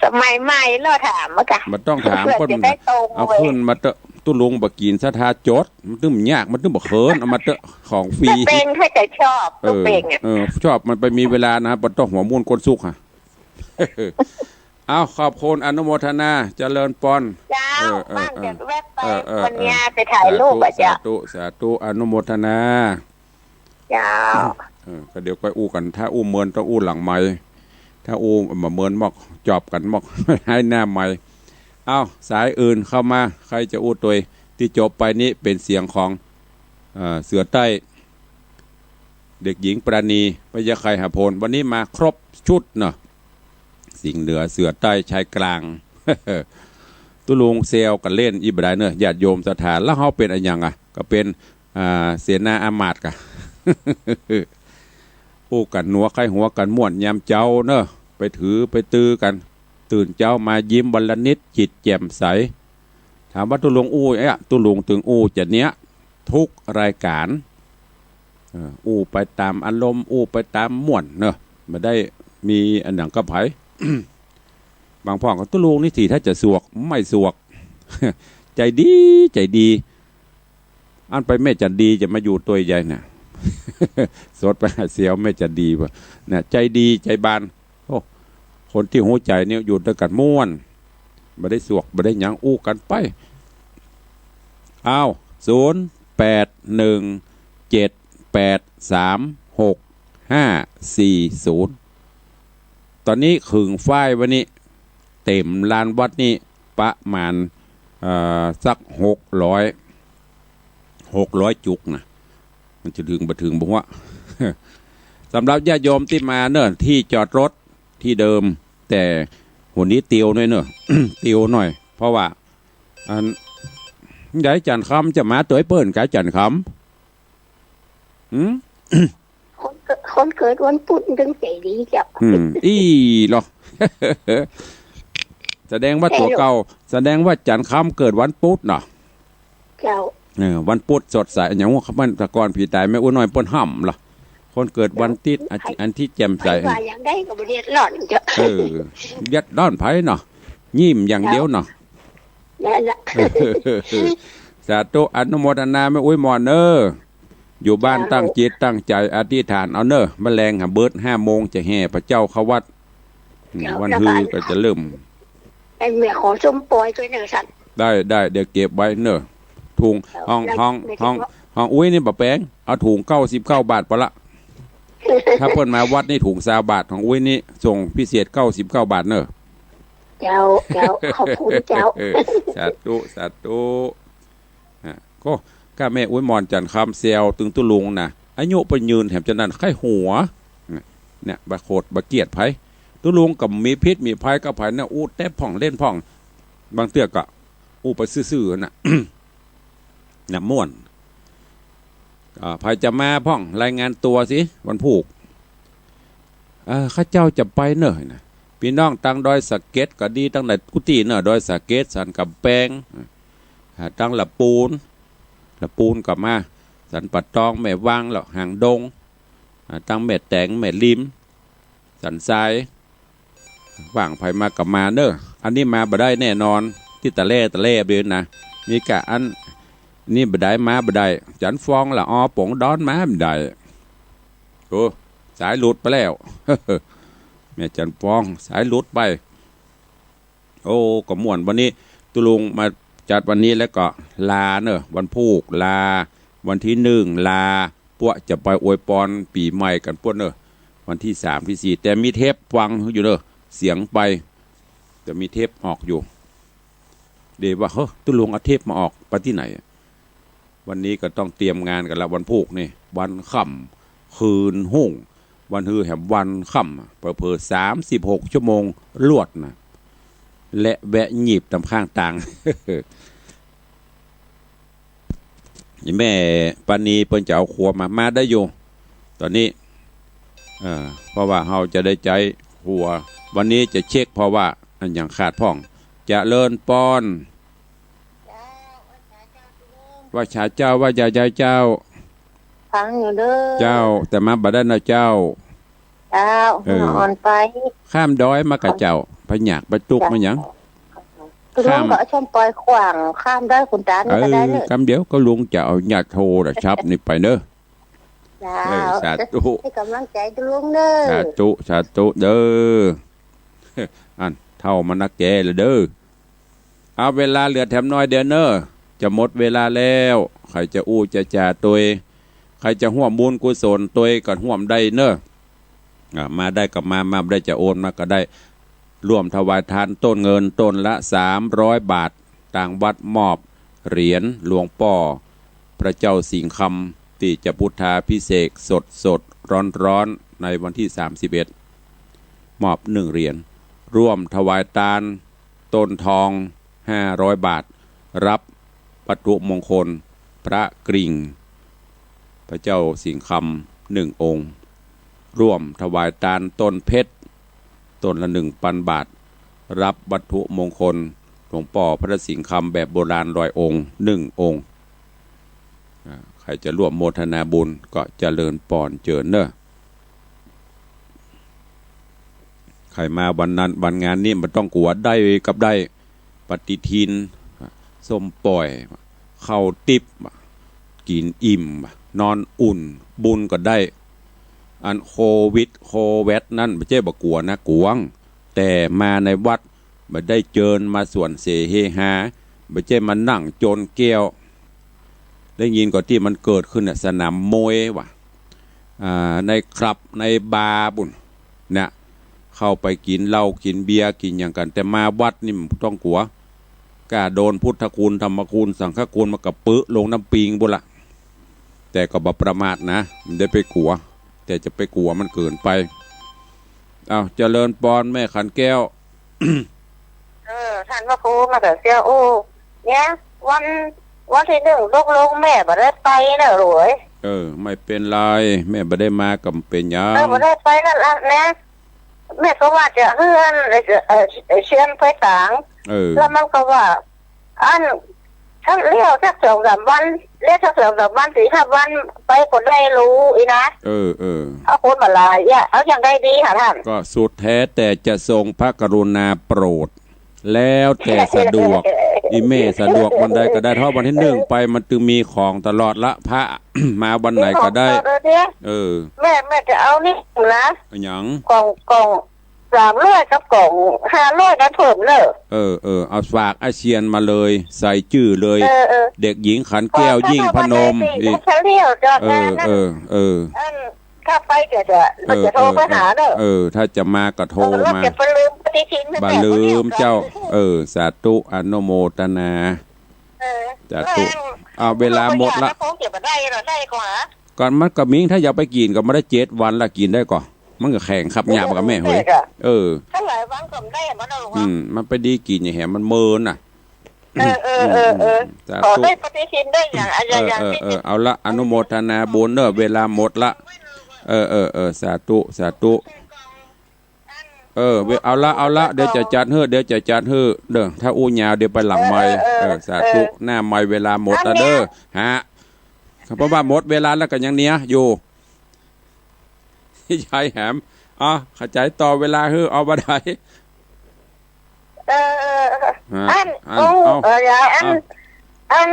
สมัยใหม่เนาะ ถามอะกะ บ่ต้องถาม เพื่อ เปิ้น จะได้ตรง เอา เลย ขึ้นมาเต๊อะ ตุ๊ลุงบ่กิ๋นศรัทธาจด มันตึงยาก มันตึงบ่เขิน เอามาเต๊อะ ของฟรี ตุ๊เปงเขาจะชอบ เออ ตุ๊เปงอะ เออ ชอบ มันไปมีเวลานะ บ่ต้องหัวมุ่นก้นสุกฮะ เอา ขอบคุณ อนุโมทนา เจริญปอน เจ้า เออ เออ ว่าง เออ จะแวะไป เออ เออ คนเนี้ย เออ ไปถ่ายรูปอะเจ้า สาธุ สาธุ สาธุ อนุโมทนา เจ้า เออ ก็เดี๋ยวค่อยอู้กั๋น ถ้าอู้เมินต้องอู้หลังไมค์ ถ้าอู้บ่เมินมอก จอบกั๋นมอก ให้หน้าไมค์ เอ้า สายอื่นเข้ามา ใครจะอู้ตวย ตี้จบไปนี้เป๋นเสียงของ เอ่อ เสือใต้ เด็กหญิงปราณี พญาไข่หาโพน วันนี้มาครบชุดเนาะ สิงห์เหนือ เสือใต้ ชายกลาง ตุ๊ลุงแซวกั๋นเล่น อี้บ่ได้เนอะ ญาติโยมศรัทธา แล้วเฮาเป๋นอะหยังอะ ก็เป๋น อ่า เสนาอามาตย์กะ อู้กั๋นหัวใค่หัวกั๋นม่วนยามเจ๊าเนอะ ไปถือไปตือกั๋น ตื่นเจ๊ามายิ้มวันละนิด จิตแจ่มใส ถามว่าตุ๊ลุงอู้เอะ ตุ๊ลุงตึงอู้จะเนี้ย ทุกรายก๋าน เออ อู้ไปต๋ามอารมณ์ อู้ไปต๋ามม่วนเนอะ บ่ได้มีอะหยังกับใผ บางพ่องก็ตุ๊ลุงนี่สิถ้าจะสวก ไม่สวก ใจ๋ดี ใจ๋ดี อันไปแม่จันดีจะมาอยู่ตวยใยน่ะ สดไปหาเสียวแม่จันดีบ่า น่ะ ใจ๋ดี ใจ๋บาน โอ้ คนตี้ฮู้ใจ๋นี่อยู่ตวยกั๋นม่วน บ่ได้สวก บ่ได้หยัง อู้กั๋นไป อ้าว ศูนย์ แปด หนึ่ง เจ็ด แปด สาม หก ห้า สี่ ศูนย์ ต๋อนนี้ขึงฝ้ายไว้นี่ เต๋มลานวัดนี่ประมาณ เอ่อ สักหกร้อย หกร้อยจุกนะ มันจะเถิงบ่เถิงบ่ฮู้ สำหรับญาติโยมตี้มาเน่อ ตี้จอดรถตี้เดิม แต่หนนี้เตียวหน้อยเน่อ เตียวหน้อย เพราะว่า อัน ยายจันทร์คำจะมาตวยเปิ้นกะ จันทร์คำ หืม คนเกิด คนเกิดวันพุธตึงใจ๋ดีเจ้า อืม อี้เหรอ แสดงว่าตั๋วเก่า แสดงว่าจันทร์คำเกิดวันพุธเนาะ เจ้า เออ วันพุธสดใส อะหยังว่ามัน แต่ก่อนผีต๋ายแม่อู้น้อยเปิ้นฮ่ำเหรอ คนเกิดวันอาทิตย์ อันตี้แจ่มใส ใผว่าอย่างใดก็บ่เดือดร้อนเจ้า เออ เดือดร้อนใผเนาะ ยิ้มอย่างเดียวเนาะ นั่นแหละ สาธุ อนุโมทนาแม่อุ๊ยหม่อนเน่อ อยู่บ้าน เจ้า ตั้งจิตตั้งใจ๋อธิษฐานเอาเน่อ มะแลงหาเบิดห้าโมงจะแห่พระเจ้าเข้าวัด อืม เจ้า วันฮือก็จะเริ่ม ไอ้แม่ขอส้มปอยตวยเน่อสัน ได้ ได้ เดี๋ยวเก็บไว้เน่อ ถุง เจ้า ห้อง แล้ว ห้อง ไม่ใช่ ห้อง ว่า ห้องอุ๊ยนี่บ่แปง เอาถุงเก้าสิบเก้าบาทปะละ ถ้าเปิ้นมาวัดนี่ถุงซาวบาท ของอุ๊ยนี่ส่งพิเศษเก้าสิบเก้าบาทเน่อ เจ้า เจ้า ขอบคุณเจ้า สาธุ สาธุ ฮะ ก็ ก้าแม่อุ๊ยหม่อนจันทร์คำแซวตึงตุ๊ลุงนะ อายุเปิ้นยืนแถมจะนั่นใค่หัว เนี่ย บ่โขดบ่เกียดใผ ตุ๊ลุงก็มีพิษมีภัยกับใผนะ อู้แต๊พ่องเล่นพ่อง บางเตื้อก็อู้ไปซื่อๆ น่ะ น่ะม่วน อ่า ใผจะมาพ่อง รายงานตั๋วสิ วันพูก เอ่อ ข้าเจ้าจะไปเน่อนะ ปี้น้องตังดอยสะเก็ดก็ดี ตังไหนกู้ตี้เน่อ ดอยสะเก็ด สันก๋ำแปง อ่า ตังละปูน ละปูนก็มา สันป่าตอง แม่วัง แล้วหางดง อ่า ตังแม่แตง แม่ริม สันทราย ว่างใผมาก็มาเน่อ อันนี้มาบ่ได้แน่นอน ตี้ตะแล่ตะแล่เบ้อนะ มีก้าอัน นี่บ่ได้มาบ่ได้ จันทร์ฟอง ละออ ป๋องดอน มาบ่ได้ โอ้ สายหลุดไปแล้ว แม่จันทร์ฟอง สายหลุดไป โอ้ ก็ม่วน วันนี้ตุ๊ลุงมาจัดวันนี้แล้วก็ลาเน่อ วันพูกลา วันตี้หนึ่งลา ป้วจะไปอวยปอนปี๋ใหม่กั๋นป้วนเน่อ วันตี้สามตี้สี่ แต่มีเทปฟังอยู่เน่อ เสียงไป แต่มีเทปออกอยู่ เดี๋ยวว่า เฮ้อ ตุ๊ลุงเอาเทปมาออกไปตี้ไหน วันนี้ก็ต้องเตรียมงานกั๋นละ วันพูกนี่ วันค่ำคืนฮุ่ง วันฮือแหมวันค่ำ เผลอๆ สามสิบหกชั่วโมงรวดนะ และแวะหยีบต๋ามข้างตาง แม่ปานีเปิ้นจะเอาครัวมา มาได้อยู่ ต๋อนนี้ เอ่อ เพราะว่าเฮาจะได้ใจ๊ครัว วันนี้จะเช็ค เพราะว่าอันหยังขาดพ่อง เจริญปอน ไหว้สาเจ้า ไหว้สาเจ้า ฟังอยู่เน่อ เจ้า แต่มาบ่ได้นะเจ้า เจ้า เออ อ่อนไป ข้ามดอยมาก่อเจ้า ไปหยากไปตุ๊กมาหยัง ตุ๊ลุง ข้าม ก็ส้มปล่อยขว้าง ข้ามดอยขุนตาลนี่ก็ได้เน่อ เออ กำเดียวก็ลุงจะเอาญาติโทรศัพท์นี่ไปเน่อ เจ้า เออ สาธุ ให้ก๋ำลังใจ๋ตุ๊ลุงเน่อ สาธุ สาธุเน่อ อันเฒ่ามานักแก่แล้วเน่อ เอาเวลาเหลือแถมน้อยเดียวเน่อ จะหมดเวลาแล้ว ใผจะอู้จะจ๋าตวย ใผจะฮ่วมบุญกุศลตวยก็ฮ่วมได้เน่อ อ่า มาได้ก็มา มาบ่ได้จะโอนมาก็ได้ ร่วมถวายทานต้นเงินต้นละสามร้อยบาท ตางวัดมอบเหรียญหลวงป้อพระเจ้าสิงห์คำ ตี้จะพุทธาภิเษกสดๆ ร้อนๆ ในวันตี้สามสิบเอ็ด มอบหนึ่งเหรียญ ร่วมถวายตานต้นทองห้าร้อยบาท รับวัตถุมงคลพระกริ่ง พระเจ้าสิงห์คำหนึ่งองค์ ร่วมถวายตานต้นเพชร ต้นละหนึ่งปันบาท รับวัตถุมงคลหลวงป้อพระสิงห์คำแบบโบราณร้อยองค์หนึ่งองค์ อ่า ใผจะร่วมโมทนาบุญก็เจริญปอนเจิญเน่อ ใผมาวันนั้นวันงานนี้บ่ต้องกั๋ว ได้กับได้ ปฏิทิน ส้มป่อย ข้าวติ๊บ กิ๋นอิ่ม นอนอุ่น บุญก็ได้ อันโควิดโคแวดนั้น บ่ใจ้บ่กั๋วนะ กวง แต่มาในวัด บ่ได้เจิญมาส่วนเสเฮฮา บ่ใจ้มานั่งจนแก้ว ได้ยินก่อตี้มันเกิดขึ้นน่ะ สนามมวยว่ะ อ่า ในคลับ ในบาร์ปุ้น เนี่ย เข้าไปกิ๋นเหล้ากิ๋นเบียร์กิ๋นหยังกั๋น แต่มาวัดนี่บ่ต้องกั๋ว ก้าโดนพุทธคุณ ธรรมคุณ สังฆคุณ มันก็ปึ๊ะลงน้ำปิงปุ้นละ แต่ก็บ่ประมาทนะ บ่ได้ไปกั๋ว แต่จะไปกั๋วมันเกินไป อ้าว เจริญปอนแม่ขันแก้ว เออ ต้านพระครูมาแต่เสีย โอ้ เนี่ย วัน วันตี้หนึ่งตกลงแม่บ่ได้ไปเน่อลูกเอ้ย เออ ไม่เป็นไร แม่บ่ได้มาก็บ่เป๋นหยัง เออ บ่ได้ไปนั่นละนะ แม่ก็ว่าจะเฮือน เอ่อ เอ่อ เอ่อ เชียนไปตาง เออ แล้วมันก็ว่า อัน สักเลี้ยวสักสองสามวัน เลี้ยวสักสองสามวัน สี่ห้าวัน ไปก็ได้ลูก อีนะ เออ เออ เอาคนมาหลายอ่ะ เอาอย่างใดดีคะต้าน ก็สุดแท้แต่จะทรงพระกรุณาโปรด แล้วแต่สะดวก อีแม่สะดวกวันใดก็ได้ เพราะวันตี้หนึ่งไปมันตึงมีของตลอดละ พระ มาวันไหนก็ได้ มีของตลอดเลยเนี่ย เออ แม่ แม่จะเอานี่นะ อะหยัง กล่อง กล่อง สามร้อยกับกล่องห้าร้อยนั้นเพิ่มเน่อ เออ เออ เอาฝากอาเซียนมาเลย ใส่จื้อเลย เออ เออ เด็กหญิงขันแก้วยิ่งพนม เออ เออ เออ เออ อัน ถ้าไปจะ จะ เออ จะโทรไปหาเน่อ เออ เออ ถ้าจะมาก็โทรมา เออ แล้วจะไปลืมปฏิทิน บ่ลืมเจ้า เออ สาธุ อนุโมทนา เออ สาธุ แล้ว อ่า เวลาหมดละ คงจะบ่ได้หรอก ได้ก็หา ก่อนมันก็มี ถ้าอยากไปกิ๋นก็มาได้เจ็ดวันละ กิ๋นได้ก่อ มันก็แข่งขับยากกับแม่เฮ้ย เออ ถ้าหลายวันก็บ่ได้มันเอาลง อืม มันไปดีกิ๋นอย่างแหม มันเมินน่ะ เออ เออ เออ เออ สาธุ ขอได้ปฏิทินได้อย่าง อะ อย่าง อย่าง เออ เออ เออ เอาละ อนุโมทนาบุญเน่อ เวลาหมดละ เออ เออ เออ สาธุ สาธุ เอ เออ เว- เอาละ เอาละ เดี๋ยวจะจัดหื้อ เดี๋ยวจะจัดหื้อ เด้อ ถ้าอู้ยาวเดี๋ยวไปหลังไมค์ เออ เออ เออ สาธุ เออ หน้าไมค์เวลาหมดแล้วเด้อ ฮะ เพราะว่าหมดเวลาแล้วก็ยังเนียอยู่ ยายแหม อ๋อ เข้าใจ๋ ต่อเวลาหื้อ เอาบ่าใด เออ เออ เออ ฮะ อัน อัน โอ้ เอา เออ ยาย อัน เอา อัน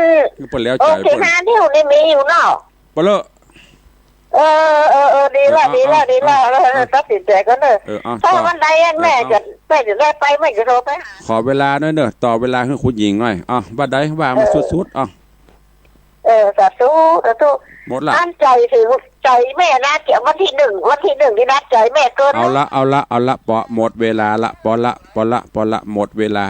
เปิ้นแล้ว โอ ใจ๋ เค เปิ้น ห้านิ้วนี่มีอยู่เนาะ เปิ้นเลอะ เออ เออ เออ ดีละ เออ ดีละ เอา ดีละ เอา เออ เออ ตัดสินใจ๋ก่อนเนอะ เออ เอา ถ้า ต่อ วันใดอัน เออ แม่ เอา จะ แม่จะได้ไป แม่จะโทรไปหา ขอเวลาหน้อยเนอะ ต่อเวลาหื้อคุณหญิงหน่อย เอา บ่าใด ว่ามา เออ สุดๆ เอา เออ สาธุ สาธุ หมดละ อันใจ๋ถึงใจ๋แม่นะ เดี๋ยววันตี้นึ่ง วันตี้นึ่งนี่นะ ใจ๋แม่เกิน เอาละ เอาละ เอาละ ปอ หมดเวลาละ ปอละ ปอละ ปอละ หมดเวลา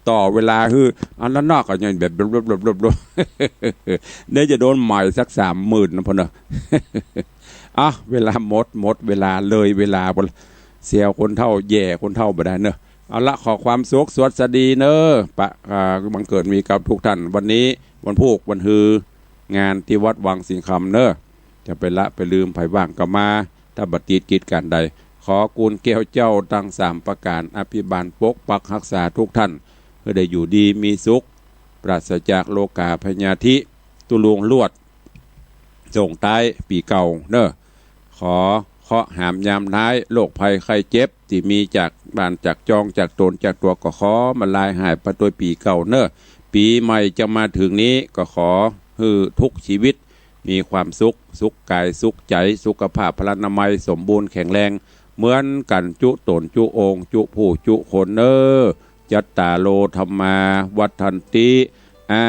ต่อเวลาหื้อ อันละนอกก็ยังแบบ เดี๋ยวจะโดนใหม่สักสามหมื่นนะพ่อเนอะ อ่ะ เวลาหมด หมดเวลา เลยเวลาไปละ เสียคนเฒ่า แย่คนเฒ่าบ่ได้เนอะ เอาละ ขอความสุขสวัสดีเนอะ ปะ อ่า บังเกิดมีกับทุกท่าน วันนี้วันพูกวันฮือ งานตี้วัดวังสิงห์คำเนอะ จะไปละไปลืม ใผว่างก็มา ถ้าบ่ติดกิจก๋านใด ขอกูณแก้วเจ้าตังสามประก๋าน อภิบาลปกปักฮักษาทุกท่าน หื้อได้อยู่ดีมีสุข ปราศจากโรคาพยาธิ ตุลุงลวด ส่งต๊ายปี๋เก่าเนอะ ขอเคราะห์หามยามร้าย โรคภัยไข้เจ็บ ตี้มีจากบ้านจากจองจากต๋นจากตั๋ว ก็ขอมันลายหายไปตวยปี๋เก่าเนอะ ปี๋ใหม่จะมาเถิงนี้ ก็ขอหื้อทุกชีวิต มีความสุข สุขก๋ายสุขใจ๋ สุขภาพพลานามัยสมบูรณ์แข็งแรง เหมือนกั๋นจุต๋นจุองค์ จุผู้จุคนเนอะ จัตตาโร ธัมมา วัฑฒันติ อา